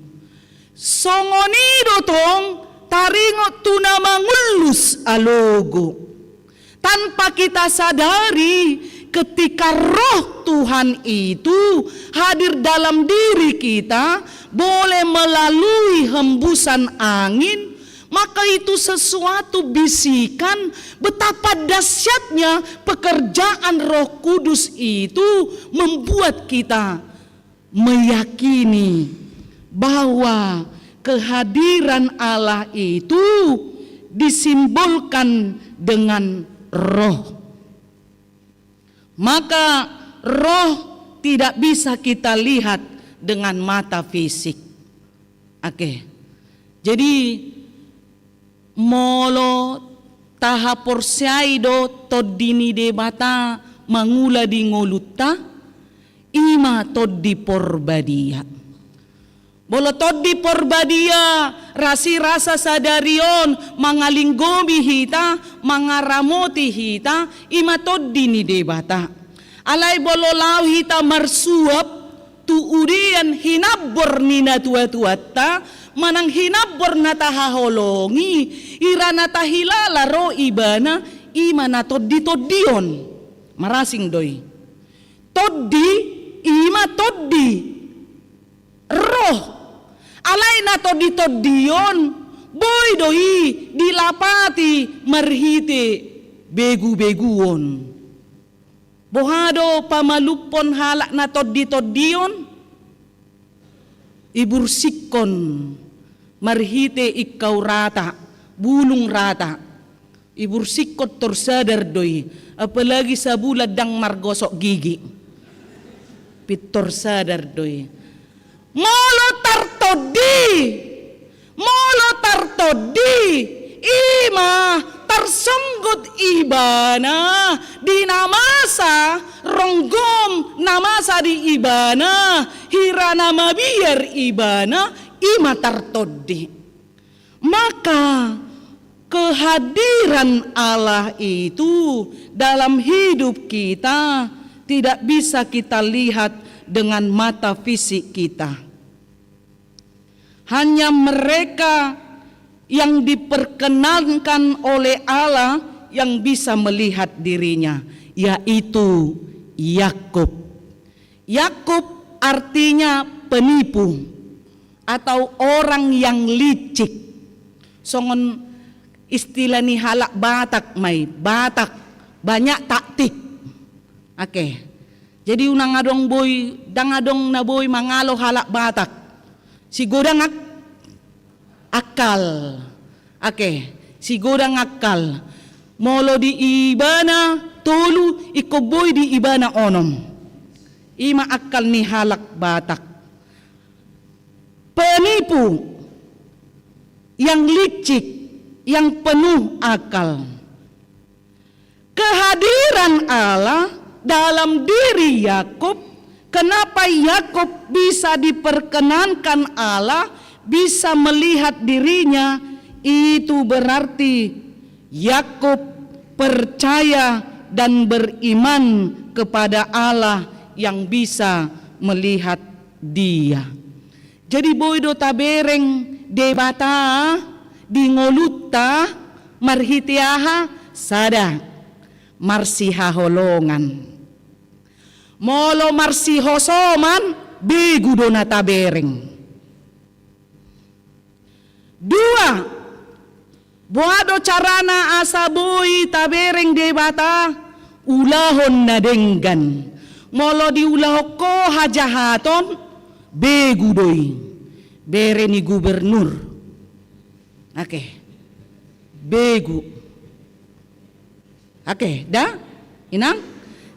Songon i do tong taringot tu na mangullus alogo. Tanpa kita sadari, ketika Roh Tuhan itu hadir dalam diri kita, boleh melalui hembusan angin, maka itu sesuatu bisikan betapa dahsyatnya pekerjaan Roh Kudus itu membuat kita meyakini bahwa kehadiran Allah itu disimbolkan dengan roh. Maka roh tidak bisa kita lihat dengan mata fisik. Oke. Jadi, molo tahaporseai do Tondi ni Debata mangula di ngolunta, i ma Tondi Porbadia. Molo Tondi Porbadia, rasirasa sadari on mangalinggomi hita, mangaramoti hita, i ma Tondi ni Debata. Alai molo laho hita marsuap tu udean hinambor ni natuatuanta, manang hinambor na tahaholongi, hira na tahilala ro ibana, i ma na tonditondion. Marasing do i. Tondi, i ma tondi. Roh. Alai na tonditondion, boi do i dilapati marhite begubeguon. Boha do pamalumhon halak na tonditondion? Ibursikkon marhite ingkau rata, bulung rata. Ibursikkon, tor sadar do i, apalagi sabulan ndang margosok gigi. Pintor sadar do i. Molo tartondi, molo tartondi, i ma tarsonggot ibana di na masa ronggom, na masa di ibana hira na mabiar ibana, i ma tartondi. Maka kehadiran Allah itu dalam hidup kita tidak bisa kita lihat dengan mata fisik kita. Hanya mereka yang diperkenankan oleh Allah yang bisa melihat dirinya, yaitu Yakub. Yakub artinya penipu atau orang yang licik. Songon istilah ni halak Batak ma i, Batak, banyak taktik. Oke. Jadi unang adong boi, ndang adong na boi mangalo halak Batak. Sigodang ak-, akal. Oke, sigodang akal. Molo di ibana tolu, ingkon boi di ibana onom. I ma akal ni halak Batak. Penipu, yang licik, yang penuh akal. Kehadiran Allah dalam diri Yakub, kenapa Yakub bisa diperkenankan Allah, bisa melihat dirinya, itu berarti Yakub percaya dan beriman kepada Allah yang bisa melihat dia. Jadi boi do tabereng Debata di ngolunta marhite aha? Sada, marsihaholongan. Molo marsihosoman, begu do na tabereng. Dua, boha do carana asa boi tabereng Debata? Ulahon na denggan. Molo diulahon ho hajahaton, begu do i. Bere ni gubernur. Oke. Begu. Oke, da? Inang?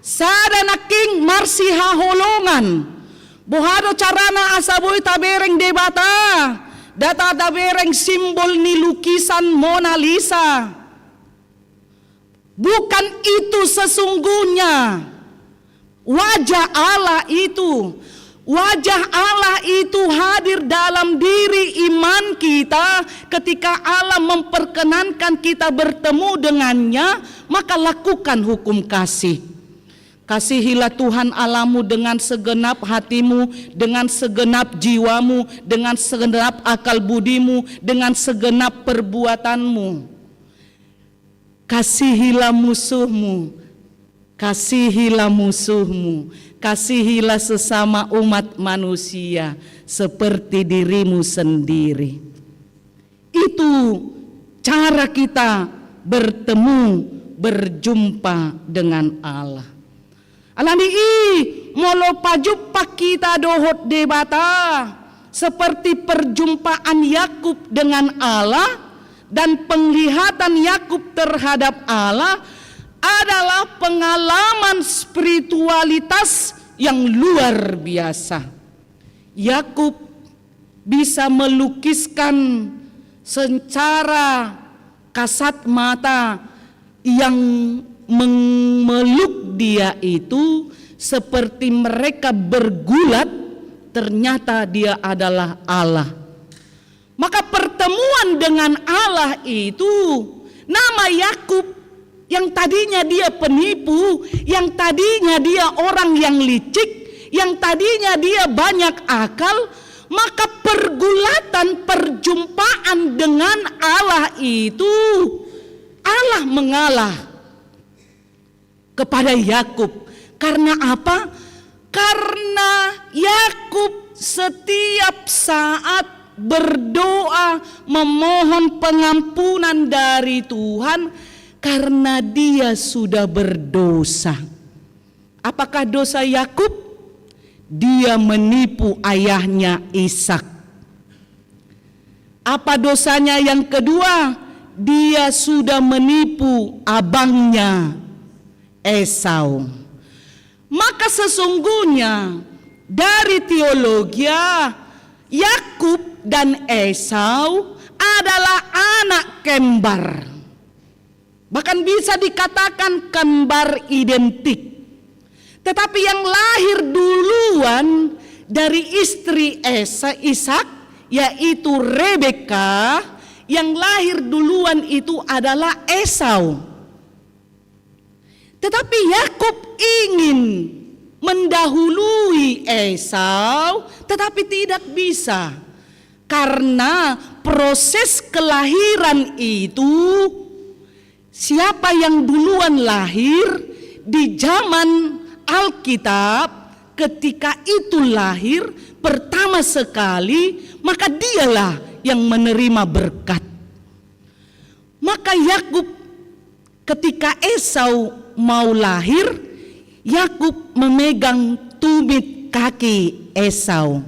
Sada nangkin marsihaholongan. Boha do carana asa boi tabereng Debata? Nda tabereng simbol ni lukisan Mona Lisa. Bukan itu sesungguhnya. Wajah Allah itu, wajah Allah itu hadir dalam diri iman kita ketika Allah memperkenankan kita bertemu dengannya, maka lakukan hukum kasih. Kasihilah Tuhan Allahmu dengan segenap hatimu, dengan segenap jiwamu, dengan segenap akal budimu, dengan segenap perbuatanmu. Kasihilah musuhmu, kasihilah musuhmu, kasihilah sesama umat manusia seperti dirimu sendiri. Itu cara kita bertemu, berjumpa dengan Allah. Alani i, molo pajumpang hita dohot Debata, seperti perjumpaan Yakub dengan Allah dan penglihatan Yakub terhadap Allah adalah pengalaman spiritualitas yang luar biasa. Yakub bisa melukiskan secara kasat mata yang memeluk dia itu seperti mereka bergulat, ternyata dia adalah Allah. Maka pertemuan dengan Allah itu, nama Yakub yang tadinya dia penipu, yang tadinya dia orang yang licik, yang tadinya dia banyak akal, maka pergulatan perjumpaan dengan Allah itu, Allah mengalah kepada Yakub. Karena apa? Karena Yakub setiap saat berdoa memohon pengampunan dari Tuhan karena dia sudah berdosa. Apakah dosa Yakub? Dia menipu ayahnya Ishak. Apa dosanya yang kedua? Dia sudah menipu abangnya Esau. Maka sesungguhnya dari teologia, Yakub dan Esau adalah anak kembar. Bahkan bisa dikatakan kembar identik. Tetapi yang lahir duluan dari istri Esa-, Ishak, yaitu Rebeka, yang lahir duluan itu adalah Esau. Tetapi Yakub ingin mendahului Esau, tetapi tidak bisa. Karena proses kelahiran itu, siapa yang duluan lahir di zaman Alkitab, ketika itu lahir pertama sekali, maka dialah yang menerima berkat. Maka Yakub, ketika Esau mau lahir, Yakub memegang tumit kaki Esau,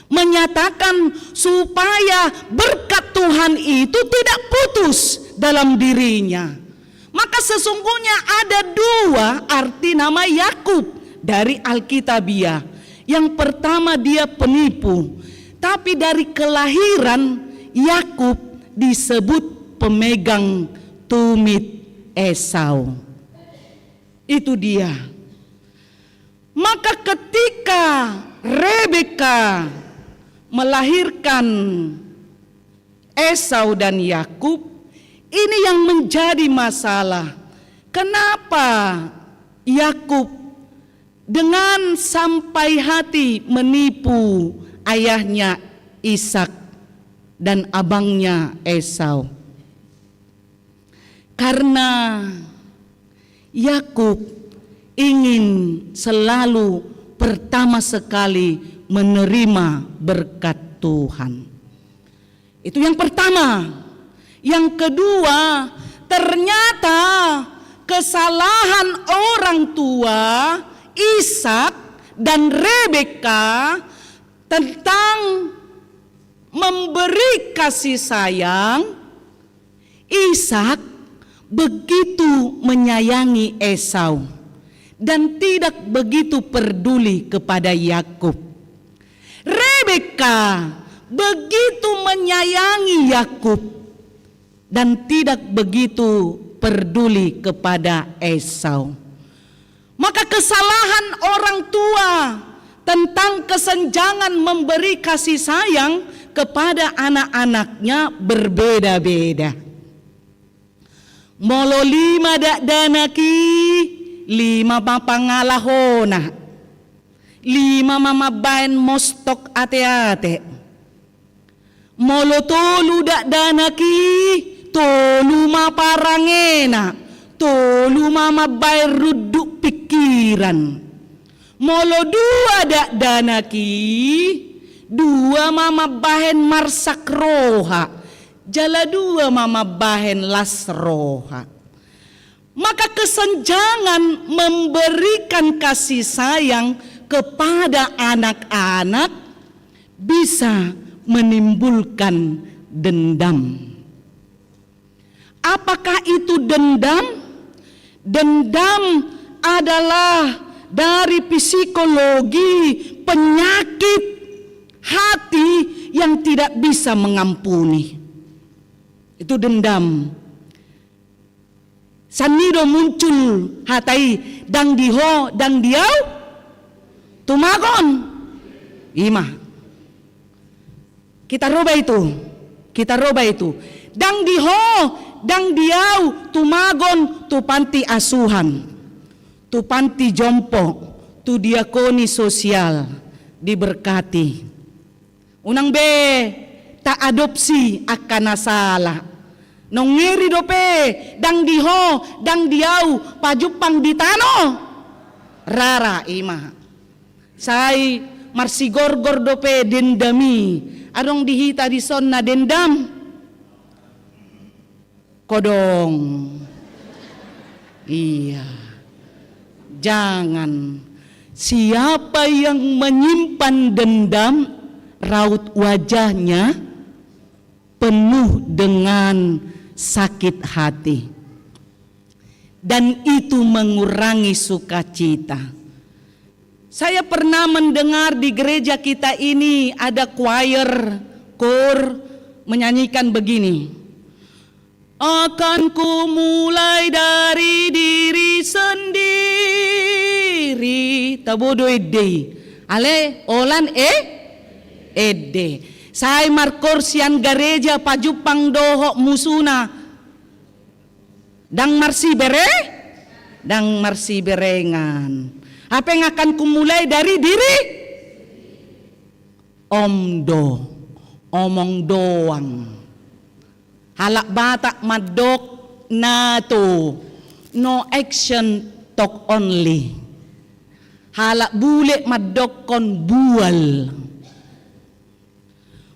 menyatakan supaya berkat Tuhan itu tidak putus dalam dirinya. Maka sesungguhnya ada dua arti nama Yakub dari Alkitabiah. Yang pertama, dia penipu, tapi dari kelahiran Yakub disebut pemegang tumit Esau. Itu dia. Maka ketika Rebeka melahirkan Esau dan Yakub, ini yang menjadi masalah. Kenapa Yakub dengan sampai hati menipu ayahnya Ishak dan abangnya Esau? Karena Yakub ingin selalu pertama sekali menerima berkat Tuhan. Itu yang pertama. Yang kedua, ternyata kesalahan orang tua Ishak dan Rebeka tentang memberi kasih sayang. Ishak begitu menyayangi Esau dan tidak begitu peduli kepada Yakub. Rebeka begitu menyayangi Yakub dan tidak begitu peduli kepada Esau. Maka kesalahan orang tua tentang kesenjangan memberi kasih sayang kepada anak-anaknya berbeda-beda. Molo lima dakdanak i, lima ma pangalahona, lima ma mambahen mostok ate-ate. Molo tolu dakdanak i, tolu ma parangena, tolu ma mambahen runduk pingkiran. Molo dua dakdanak i, dua ma mambahen marsak roha, jala dua ma mambahen las roha. Maka kesenjangan memberikan kasih sayang kepada anak-anak bisa menimbulkan dendam. Apakah itu dendam? Dendam adalah dari psikologi penyakit hati yang tidak bisa mengampuni. Itu dendam. Sian i do muncul hata i, ndang di ho, ndang di au, tumagon. Ima. Kita roba itu. Kita roba itu. Ndang di ho, ndang di au, tumagon tu panti asuhan, tu panti jompo, tu diakoni sosial, diberkati. Unang be taadopsi angka na sala. Nongeri dope, ndang di ho, ndang di au, pajumpang di tano. Rara, ima. Sai marsigorgor dope dendam i. Adong di hita dison na dendam? Kodong. Iya. Jangan. Siapa yang menyimpan dendam, raut wajahnya penuh dengan sakit hati. Dan itu mengurangi sukacita. Saya pernah mendengar di gereja kita ini ada choir, kor, menyanyikan begini. Akan ku mulai dari diri sendiri. Tabo do ende i. Ale, holan e, ende. Sai markor sian gareja pajumpang dohot musuna. Ndang marsibere, ndang marsiberengan. Hape akan ku mulai dari diri. Om do, omong doang. Halak Batak mandok nato, no action, talk only. Halak bule mandokkon bual.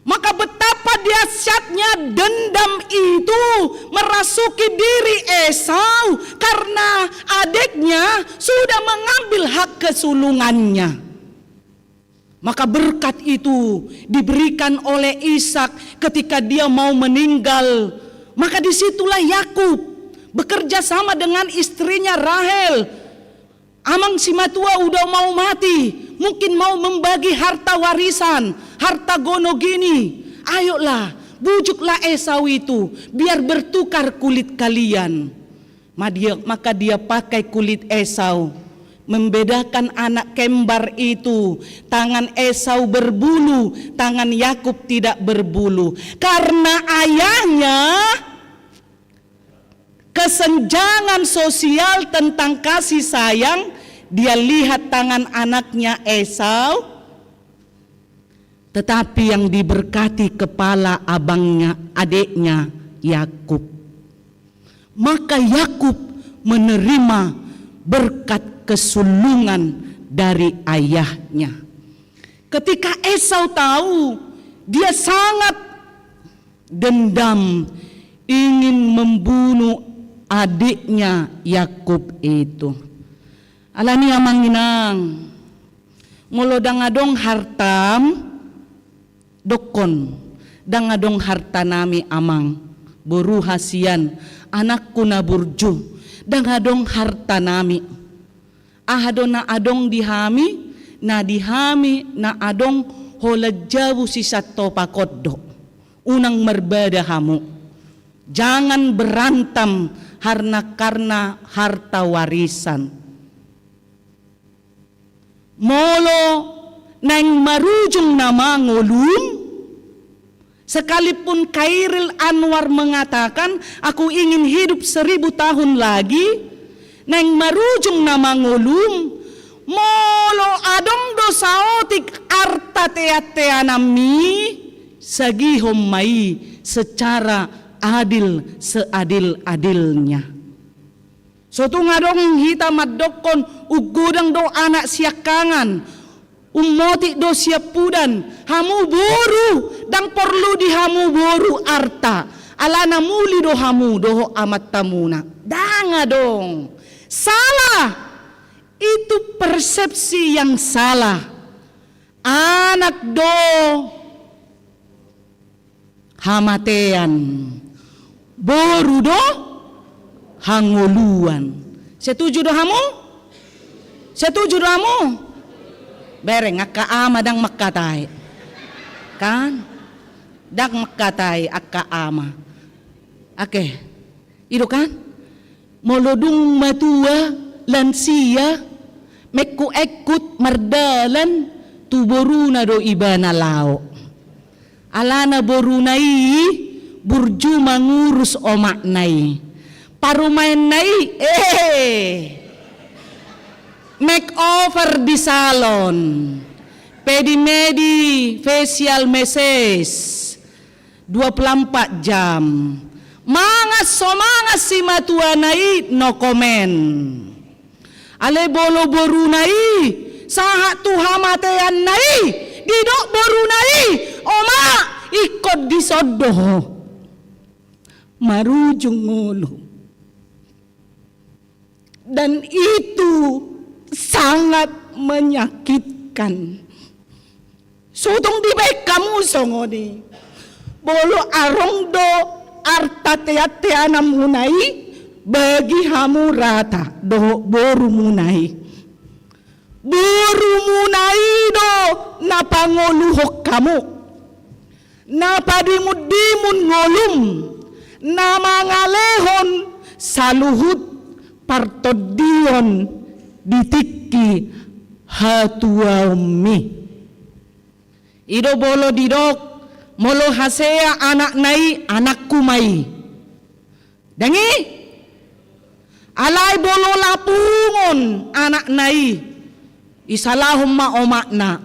Maka betapa dahsyatnya dendam itu merasuki diri Esau karena adiknya sudah mengambil hak kesulungannya. Maka berkat itu diberikan oleh Ishak ketika dia mau meninggal. Maka disitulah Yakub bekerja sama dengan istrinya Rahel. Amang simatua udah mau mati, mungkin mau membagi harta warisan, harta gono gini. Ayolah, bujuklah Esau itu, biar bertukar kulit kalian. Ma dia, maka dia pakai kulit Esau, membedakan anak kembar itu. Tangan Esau berbulu, tangan Yakub tidak berbulu. Karena ayahnya Kesenjangan sosial tentang kasih sayang dia lihat tangan anaknya Esau, tetapi yang diberkati kepala abangnya, adiknya Yakub. Maka Yakub menerima berkat kesulungan dari ayahnya. Ketika Esau tahu, dia sangat dendam, ingin membunuh adiknya Yakub itu. Alani i, amang inang, molo ndang adong hartam, dokkon, ndang adong hartanami, amang, boru hasian, anakku na burju, ndang adong hartanami. Aha do na adong di hami? Na di hami na adong holan jabu sisatopakon do. Unang marbada hamu. Jangan berantem harna, karna harta warisan. Molo naeng marujung nama ngolum, sekalipun Khairil Anwar mengatakan, "Aku ingin hidup seribu tahun lagi," naeng marujung nama ngolum, molo adong do saotik arta teanteananmi, sagihon ma i secara adil seadil-adilnya. So tung adong hita mandokkon, umgodang do anak siangkangan, umotik do siampudan, hamu boru, ndang porlu di hamu boru arta, alana muli do hamu dohot amantamuna. Ndang adong. Salah. Itu persepsi yang salah. Anak do hamatean, boru do hangoluan. Setuju do hamu? Setuju do hamu? Bereng, angka ama ndang mangkatai. Kan? Ndang mangkatai angka ama. Oke. I do kan? Molo dung matua, lansia, mengkut-engkut mardalan, tu boruna do ibana laho. Alana boruna i burju mangurus omakna i. Parumaenna i, eh, makeover di salon, pedi-medi, facial massage, dua puluh empat jam. Mangan so mangan simatuana i, no comment. Alai molo boruna i, sahat tu hamateanna i, didok boruna i, "Oma, ingkon dison do ho marujung ngolu." Dan itu sangat menyakitkan. So tung dibaen hamu songon i. Molo adong do arta teanteananmuna i, bagi hamu rata dohot borumuna i. Borumuna i do na pangoluhon hamu, na padimun-dimun ngolum, na mangalehon saluhut partondion di tingki hatuaonmi. I do molo didok, molo hasea anakna i, anakku ma i. Dang i? Alai molo lapungon anakna i, isalahon ma omakna,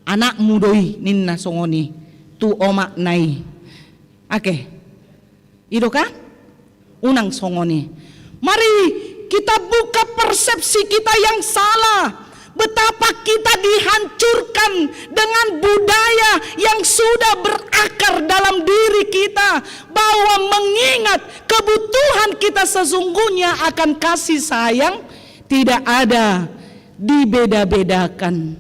"Anakmu do i," ninna songon i tu omakna i. Oke. I do kan? Unang songon i. Mari kita buka persepsi kita yang salah. Betapa kita dihancurkan dengan budaya yang sudah berakar dalam diri kita, bahwa mengingat kebutuhan kita sesungguhnya akan kasih sayang tidak ada dibeda-bedakan.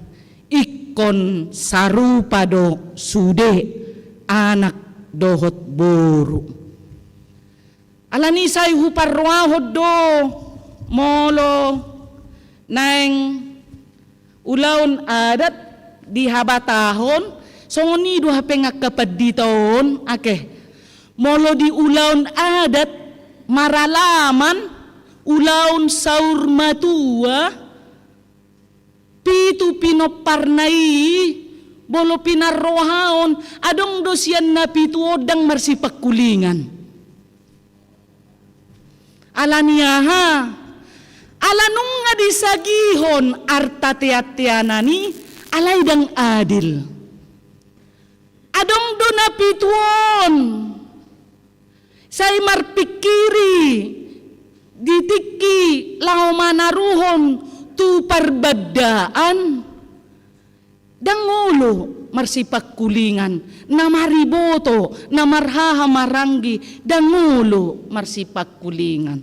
Ingkon sarupa do sude anak dohot boru. Alani i sai huparrohahon do molo naeng ulaon adat di habatahon, songon i do hape angka pandita on, ake. Molo di ulaon adat maralaman, ulaon saur matua, pitu pinomparna i, molo pinarrohaon, adong do sian na pitu on ndang marsipangkulingan. Ala ni aha? Ala nunga disagihon arta teanteanan i, alai ndang adil. Adong do na pitu on, sai marpingkiri di tingki laho manaruhon tu parbandaan. Ndang olo marsipangkulingan, na mariboto, na marhaha maranggi, ndang olo marsipangkulingan.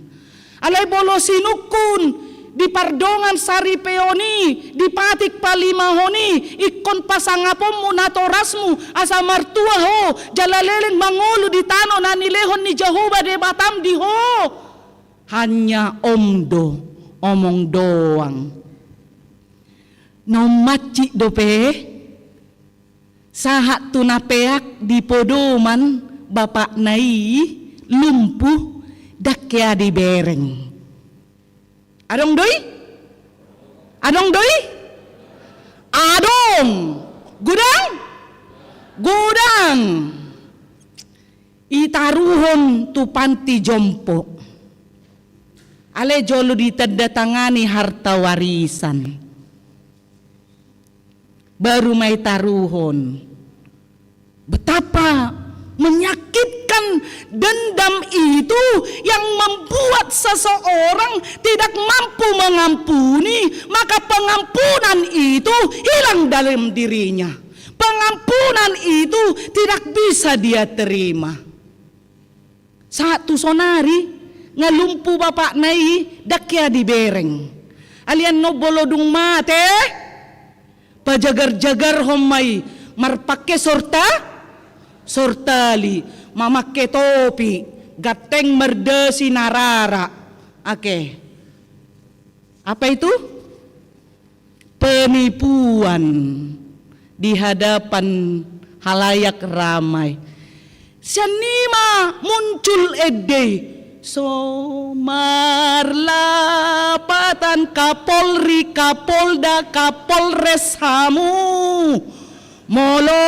Alai molo sinungkun di pardongan saripeon i, di patik palimahon i, ingkon pasangaponmu natorasmu, asa martua ho, jala leleng mangolu di tano na nilehon ni Jahowa Debatam di ho. Hanya om do, omong doang. Na ummansik dope, sahat tu na peak di podoman bapakna i, lumpuh, ndang hea dibereng. Adong do i? Adong do i? Adong. Godang? Godang. Itaruhon tu panti jompo. Alai jolo ditandatangani harta warisan. Baru ma itaruhon. Betapa menyakitkan dendam itu yang membuat seseorang tidak mampu mengampuni, maka pengampunan itu hilang dalam dirinya. Pengampunan itu tidak bisa dia terima. Sahat tu sonari, nga lumpuh bapakna i, ndang hea dibereng. Alai annon molo dung mate, pajagar-jagarhon ma i, marpangke sorta, sortali, mamangke topi, ganteng mardasi na rara. Oke. Apa itu? Penipuan di hadapan halayak ramai. Sian i ma muncul ende i. So marlapatan Kapolri, Kapolda, Kapolres hamu. Molo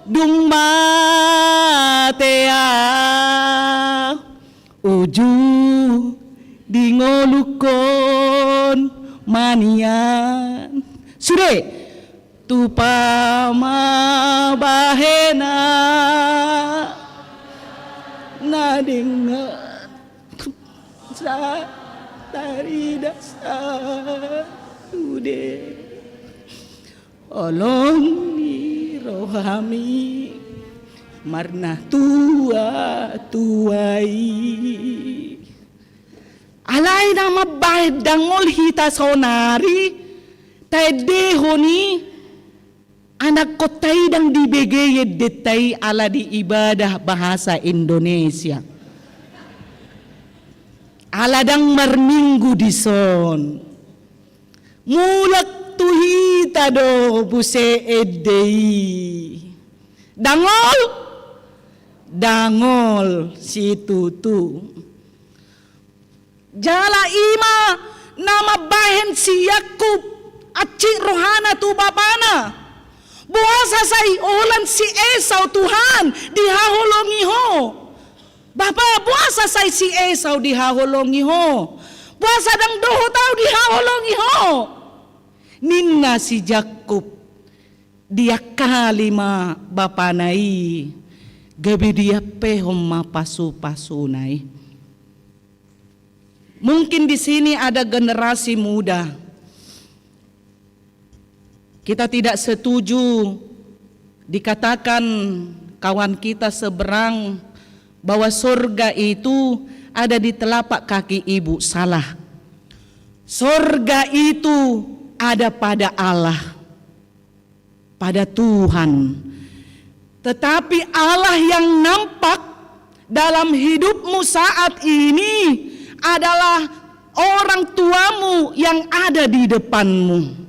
dung mate ahu, uju di ngolungkon ma nian. Sude, tupa ma bahen na denggan, sa tarida sa sude. Holong ni rohami marnatua-tua i. Alai na mambahen dangol hita saonari, taendehon i, anakkonta i ndang dibege endenta i ala di ibadah bahasa Indonesia. Ala ndang marminggu dison. Mulak tu hita do muse ende i. Dangol, dangol situtu. Jala i ma na mambahen si Jakub, hansit rohana tu bapana. Boasa sai holan si Esau Tuhan dihaholongi ho? Bapa, boasa sai si Esau dihaholongi ho? Boasa ndang dohot ahu dihaholongi ho? Ninna si Jakub, diangkali ma bapana i, gabe diampehon ma pasu-pasuna i. Mungkin di sini ada generasi muda. Kita tidak setuju dikatakan kawan kita seberang bahwa sorga itu ada di telapak kaki ibu. Salah. Sorga itu ada pada Allah, pada Tuhan. Tetapi Allah yang nampak dalam hidupmu saat ini adalah orang tuamu yang ada di depanmu.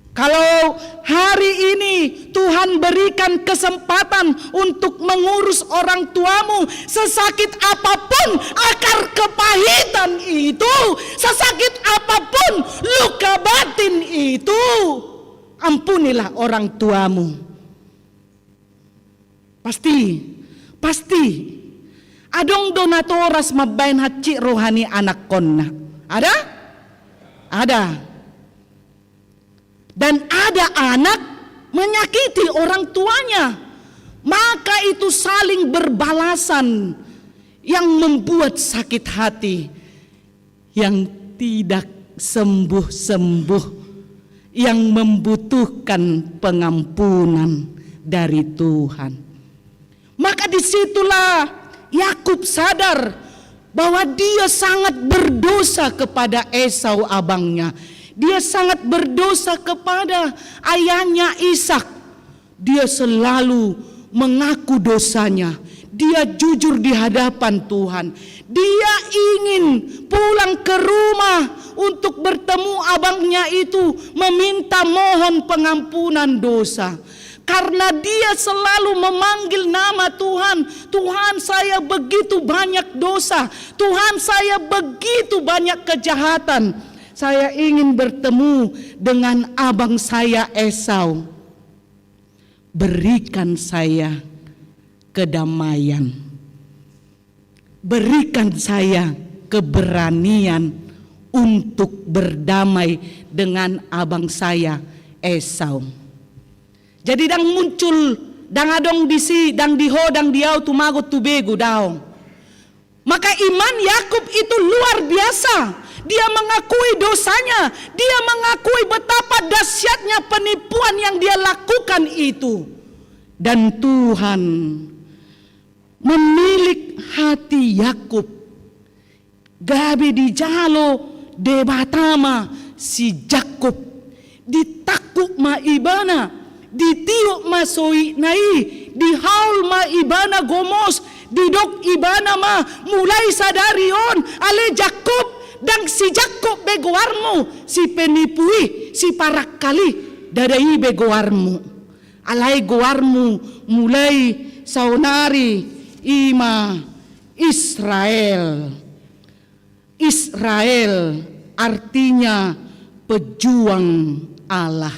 Kalau hari ini Tuhan berikan kesempatan untuk mengurus orang tuamu, sesakit apapun akar kepahitan itu, sesakit apapun luka batin itu, ampunilah orang tuamu. Pasti, pasti. Adong do natoras mambahen hansit roha ni anakkonna. Ada? Ada. Dan ada anak menyakiti orang tuanya. Maka itu saling berbalasan yang membuat sakit hati, yang tidak sembuh-sembuh, yang membutuhkan pengampunan dari Tuhan. Maka disitulah Yakub sadar bahwa dia sangat berdosa kepada Esau abangnya. Dia sangat berdosa kepada ayahnya Ishak. Dia selalu mengaku dosanya. Dia jujur di hadapan Tuhan. Dia ingin pulang ke rumah untuk bertemu abangnya itu, meminta mohon pengampunan dosa. Karena dia selalu memanggil nama Tuhan, "Tuhan, saya begitu banyak dosa. Tuhan, saya begitu banyak kejahatan. Saya ingin bertemu dengan abang saya Esau. Berikan saya kedamaian." Berikan saya keberanian untuk berdamai dengan abang saya Esau. Jadi, ndang muncul, ndang adong disi, ndang di ho, ndang di au, tumagon tu begu, daong. Maka iman Yakub itu luar biasa. Dia mengakui dosanya, dia mengakui betapa dahsyatnya penipuan yang dia lakukan itu. Dan Tuhan menilik hati Yakub. Gabe dijalo Debata ma si Jakkob. Ditangkup ma ibana, ditiop ma soitna i, dihaol ma ibana gomos, didok ibana ma, "Mulai sadari on, ale Jakkob, ndang si Jakkob be goarmu, si penipu i, si parangkal i, ndada i be goarmu. Alai goarmu mulai saonari i ma Israel." Israel artinya pejuang Allah.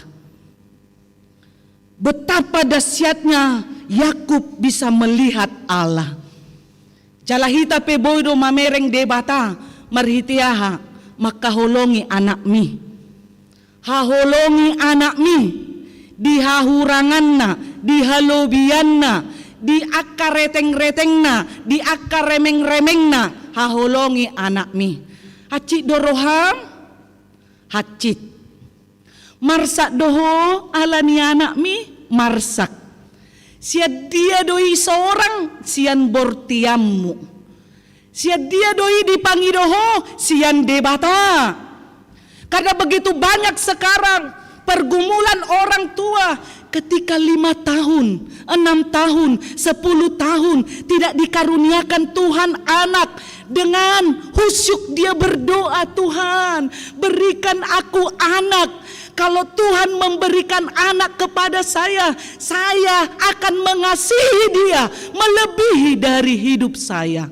Betapa dahsyatnya Yakub bisa melihat Allah. Jala hita pe boi do mamereng Debata marhite aha? Mangkaholongi anakmi. Haholongi anakmi di hahuranganna, di halobianna, di angka reteng-retengna, di angka remeng-remengna, haholongi anakmi. Hansit do roham? Hansit. Marsak do ho ala ni anakmi? Marsak. Sian dia do i sorang? Sian bortianmu. Sian dia do i dipangido ho? Sian Debata. Karena begitu banyak sekarang pergumulan orang tua ketika lima tahun, enam tahun, sepuluh tahun tidak dikaruniakan Tuhan anak, dengan khusyuk dia berdoa, "Tuhan, berikan aku anak. Kalau Tuhan memberikan anak kepada saya, saya akan mengasihi dia melebihi dari hidup saya."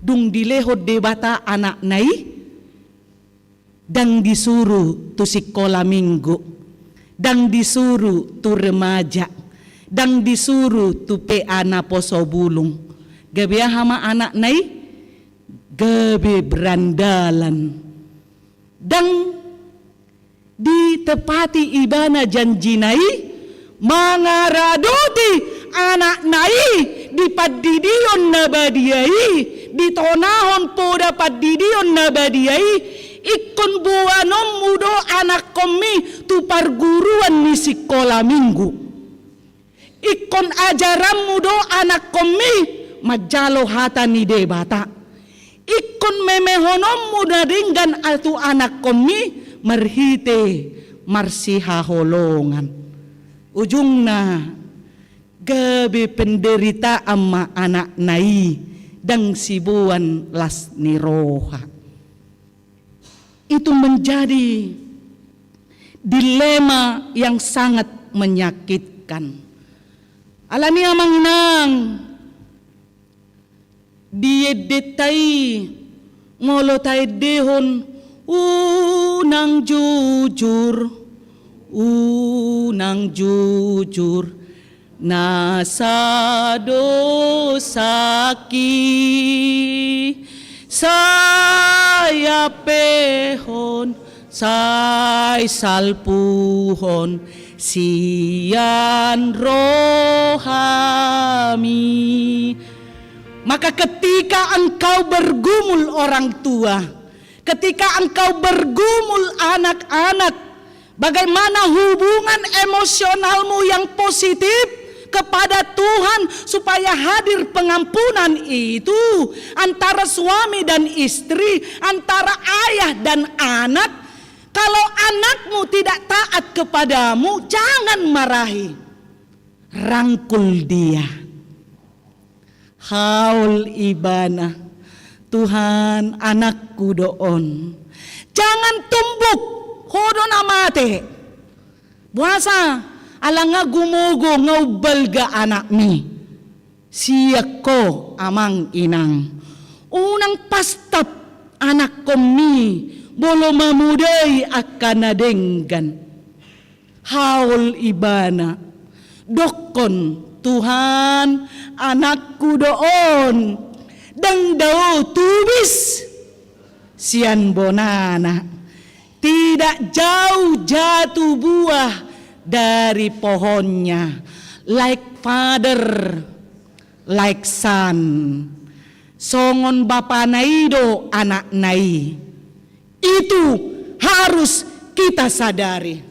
Dung dilehon Debata anakna i, ndang disuru tu sikola minggu, ndang disuru tu remaja, ndang disuru tu P A naposo bulung. Gabe aha ma anakna i? Gabe berandalan. Ndang ditepati ibana janjina i, mangaradoti anakna i di pandidion na badia i, ditonahon poda pandidion na badia i. Ingkon boanonmu do anakkonmi tu parguruan ni sikola minggu. Ingkon ajaranmu do anakkonmi manjalo hata ni Debata. Ingkon memehononmu na denggan tu anakkonmi marhite marsihaholongan. Ujungna, gabe penderitaan ma anakna i, ndang siboan las ni roha. Itu menjadi dilema yang sangat menyakitkan. Alani, amang inang, di endenta i molo taendehon, unang jujur, unang jujur. Nasa dosangki sai ampehon, sai salpuhon sian rohami. Maka ketika engkau bergumul orang tua, ketika engkau bergumul anak-anak, bagaimana hubungan emosionalmu yang positif kepada Tuhan supaya hadir pengampunan itu antara suami dan istri, antara ayah dan anak? Kalau anakmu tidak taat kepadamu, jangan marahi. Rangkul dia. Haol ibana, "Tuhan, anakku do on." Jangan tumbuk, ho do na mate. Boasa? Ala nga gumogo nga umbalga anakmi. Sian ho amang inang. Unang pastap anakkonmi molo mamodai angka na denggan. Haol ibana, dokkon, "Tuhan, anakku do on." Ndang dao tubis sian bonana. Tidak jauh jatuh buah dari pohonnya. Like father, like son. Songon bapana i do anakna i. Itu harus kita sadari.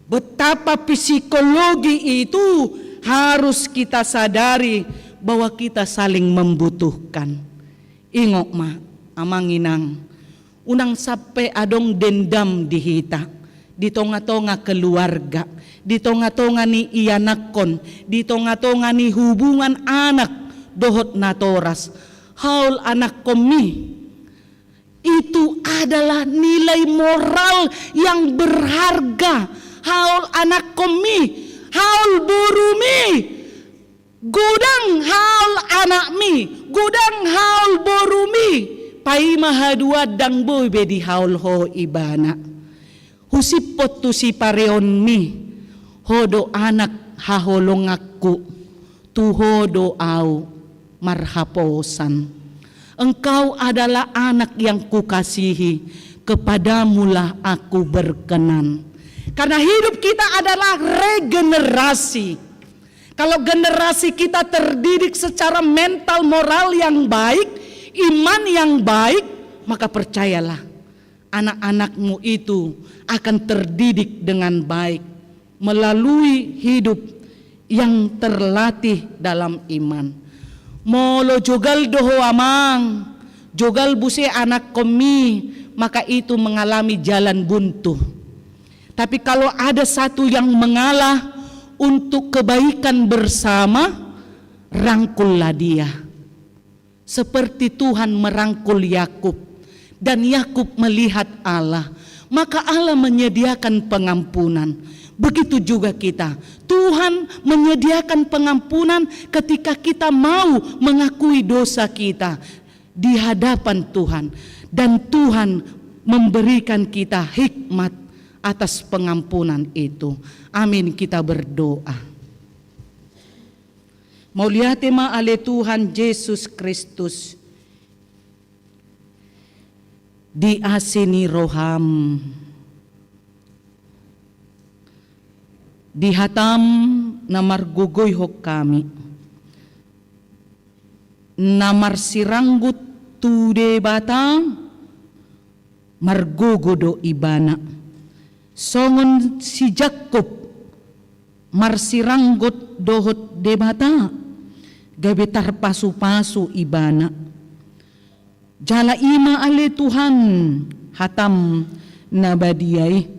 Betapa psikologi itu harus kita sadari bahwa kita saling membutuhkan. Ingot ma, amang inang, unang sampe adong dendam di hita, di tonga-tonga keluarga, di tonga-tonga ni ianakkon, di tonga-tonga ni hubungan anak dohot natoras. Haol anakkonmi. Itu adalah nilai moral yang berharga. Haol anakkonmi, haol borumi. Godang haol anakmi, godang haol borumi, paima haduan ndang boi be dihaol ho ibana. Husiphon tu sipareonmi, "Ho do anak haholonganku, tu ho do au marhaposan. Engkau adalah anak yang kukasihi, kepadamulah aku berkenan." Karena hidup kita adalah regenerasi. Kalau generasi kita terdidik secara mental moral yang baik, iman yang baik, maka percayalah, anak-anakmu itu akan terdidik dengan baik melalui hidup yang terlatih dalam iman. Molo jogal do ho amang, jogal muse anakkonmi, maka itu mengalami jalan buntu. Tapi kalau ada satu yang mengalah untuk kebaikan bersama, rangkullah dia. Seperti Tuhan merangkul Yakub, dan Yakub melihat Allah, maka Allah menyediakan pengampunan. Begitu juga kita, Tuhan menyediakan pengampunan ketika kita mau mengakui dosa kita di hadapan Tuhan, dan Tuhan memberikan kita hikmat atas pengampunan itu. Amin, kita berdoa. Mauliate ma ale Tuhan Jesus Kristus, di asi ni roham, di hatam na margogoihon hami, na marsiranggut tu Debata, margogo do ibana. Songon si Jakkob marsiranggut dohot Debata, gabe tarpasupasu ibana. Jala i ma ale Tuhan, hatam na badia i.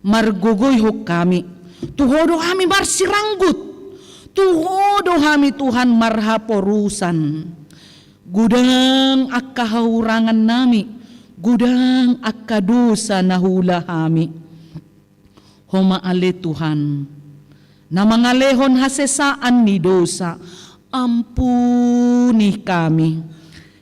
Margogoihon hami, tu ho do hami marsiranggut, tu ho do hami Tuhan marhaporusan. Godang angka hahurangan nami, godang angka dosa na huula hami. Ho ma ale Tuhan, na mangalehon hasesaan ni dosa, ampuni kami.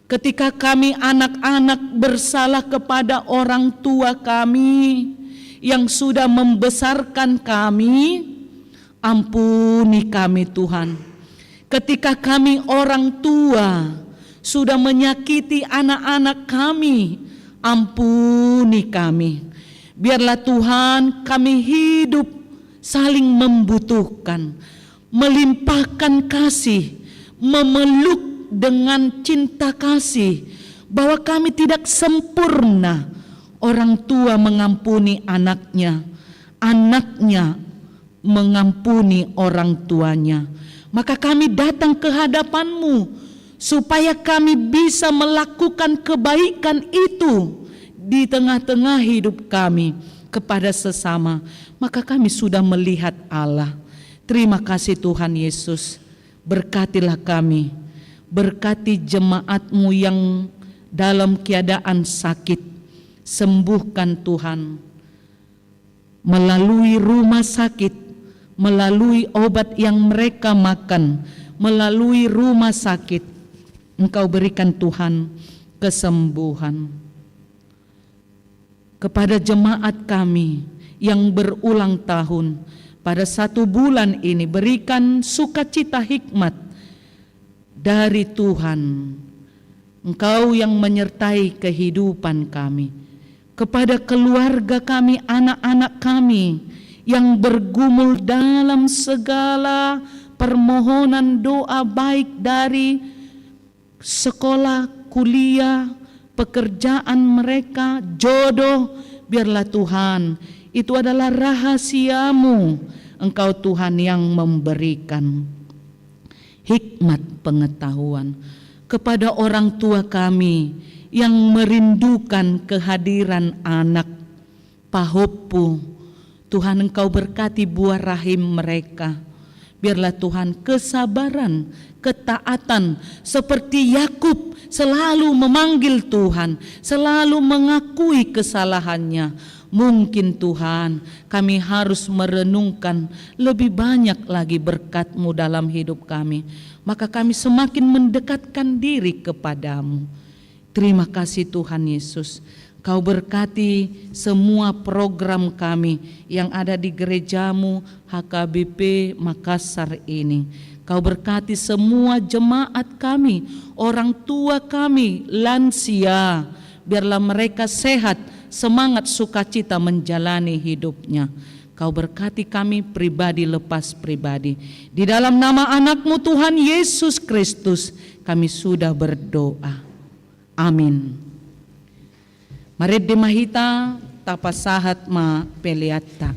Ketika kami anak-anak bersalah kepada orang tua kami yang sudah membesarkan kami, Ampuni kami, Tuhan, ketika kami orang tua sudah menyakiti anak-anak kami. Ampuni kami. Biarlah, Tuhan, kami hidup saling membutuhkan, melimpahkan kasih, memeluk dengan cinta kasih, bahwa kami tidak sempurna. Orang tua mengampuni anaknya, anaknya mengampuni orang tuanya. Maka kami datang ke hadapan-Mu, supaya kami bisa melakukan kebaikan itu di tengah-tengah hidup kami kepada sesama. Maka kami sudah melihat Allah. Terima kasih, Tuhan Yesus. Berkatilah kami. Berkati jemaat-Mu yang dalam keadaan sakit. Sembuhkan, Tuhan, melalui rumah sakit, melalui obat yang mereka makan, melalui rumah sakit. Engkau berikan, Tuhan, kesembuhan kepada jemaat kami yang berulang tahun pada satu bulan ini. Berikan sukacita, hikmat dari Tuhan. Engkau yang menyertai kehidupan kami. Kepada keluarga kami, anak-anak kami yang bergumul dalam segala permohonan doa, baik dari sekolah, kuliah, pekerjaan mereka, jodoh, biarlah, Tuhan, itu adalah rahasia-Mu. Engkau, Tuhan, yang memberikan hikmat pengetahuan kepada orang tua kami yang merindukan kehadiran anak. Pahompu, Tuhan, Engkau berkati buah rahim mereka. Biarlah, Tuhan, kesabaran, ketaatan seperti Yakub, selalu memanggil Tuhan, selalu mengakui kesalahannya. Mungkin, Tuhan, kami harus merenungkan lebih banyak lagi berkat-Mu dalam hidup kami. Maka kami semakin mendekatkan diri kepada-Mu. Terima kasih, Tuhan Yesus. Kau berkati semua program kami yang ada di gereja-Mu, H K B P Makassar ini. Kau berkati semua jemaat kami, orang tua kami, lansia. Biarlah mereka sehat, semangat, sukacita menjalani hidupnya. Kau berkati kami pribadi lepas pribadi. Di dalam nama Anak-Mu, Tuhan Yesus Kristus, kami sudah berdoa. Amin. Marende ma hita, tapasahat ma peleanta.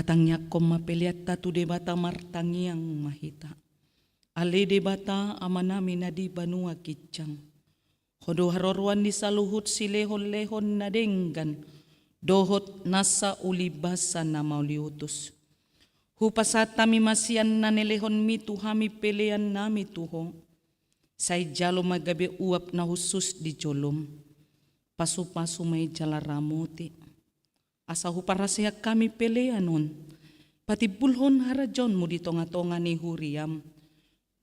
Tangiangkon ma peleanta tu Debata, martangiang ma hita. Ale Debata, Amanami na di banua ginjang. Ho do haroroan ni saluhut silehonlehon na denggan, dohot nasa uli basa na mauliutus. Hupasahat hami ma sian na nilehonmi tu hami peleannami tu Ho. Sai jalo ma gabe uap na hushus di jolom. Pasupasu ma i jala ramoti. Asa huparaseak hami pelean on, patimbulhon harajaonmu di tongatonga ni huriam,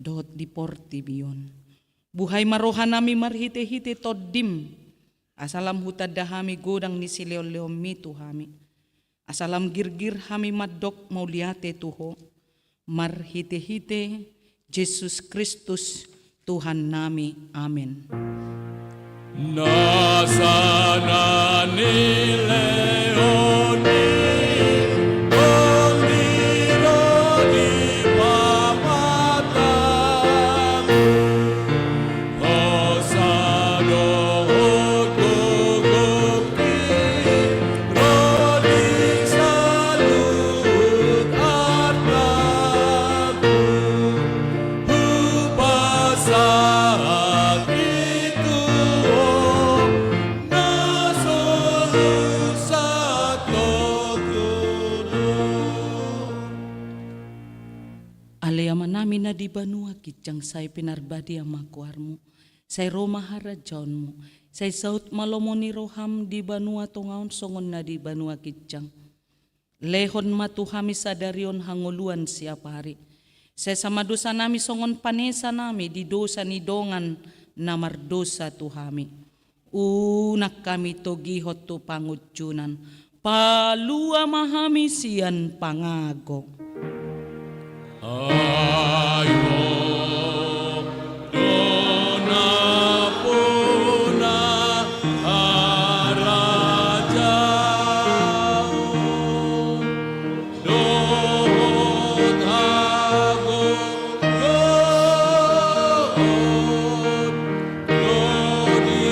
dohot di portibi on. Buhai ma rohanami marhitehite Tondim, asa lam hutanda hami godang ni silehonlehonmi tu hami. Asa lam girgir hami mandok mauliate tu Ho, marhitehite Jesus Kristus, Tuhannami. Amen. Nasa na nilehon ni Tondim do di pamatangku. Hosa dohot gogongki ro di saluhut artaku. Hupasahat i tu Ho na so husahat tutu. Ale Amanami na di banua ginjang, sai pinarbadia ma goarmu. Sai ro ma harajaonmu. Sai saut ma lomo ni roham di banua tonga on songon na di banua ginjang. Lehon ma tu hami sadari on hangoluan siapari. Sesa ma dosanami songon panesanami di dosa ni dongan na mardosa tu hami. Unang hami togihon tu pangunjunan. Palua ma hami sian pangago. Ai Ho do nampuna harajaon dohot hagogoon do di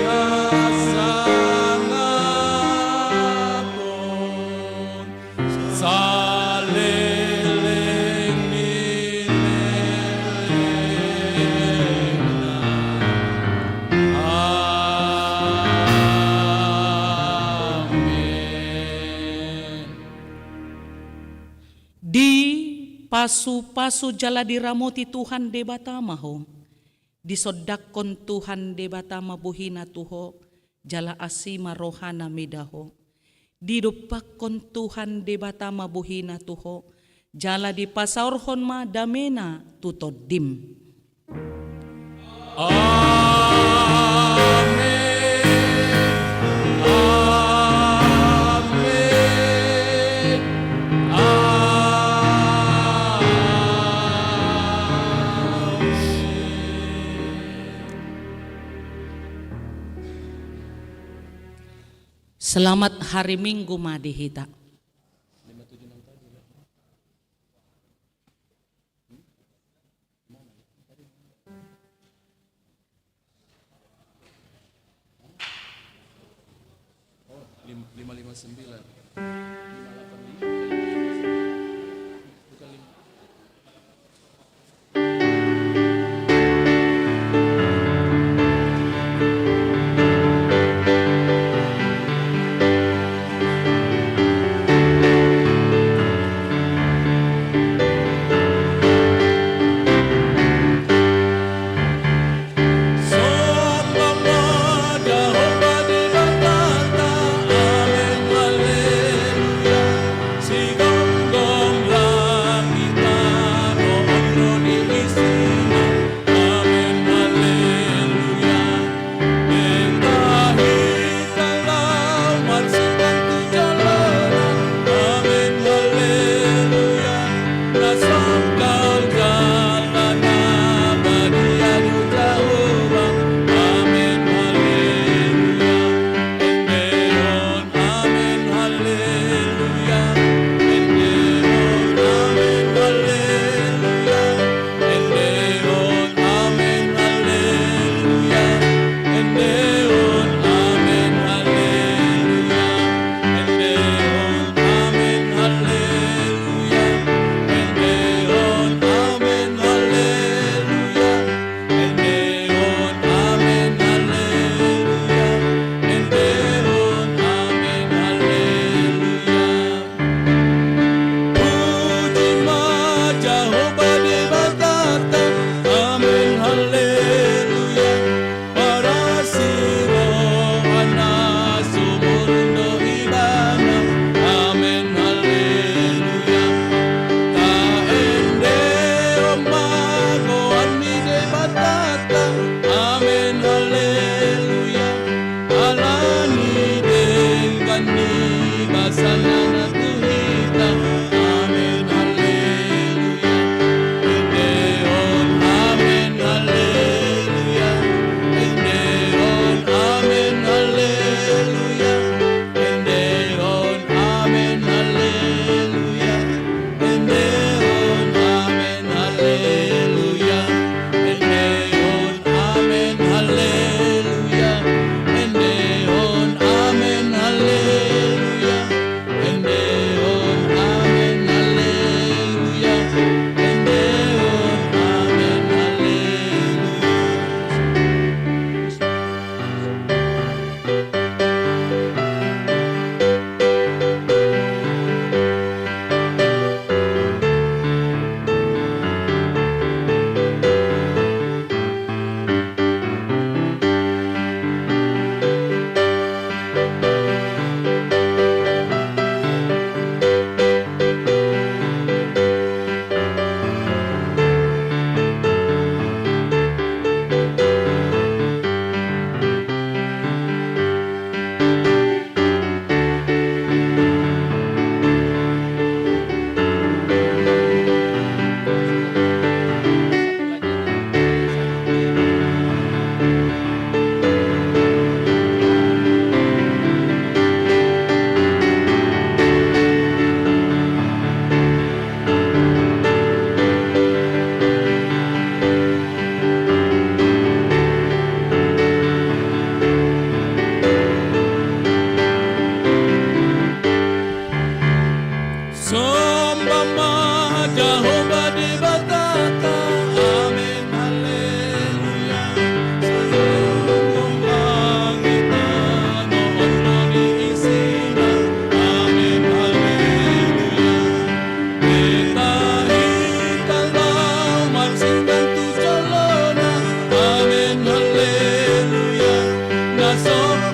hasangapon. Saleleng ni lelengna. Amen. Dipasupasu jala diramoti Tuhan Debata ma ho. Disondangkon Tuhan Debata ma bohina tu ho, jala asi ma rohana mida ho. Didompakkon Tuhan Debata ma bohina tu ho, jala dipasaorhon ma damena tu tondim. Amen. Amen. Amen. Selamat hari Minggu ma di hita. Lim-, lima lima sembilan. Lima delapan lima. Bukan lima. Song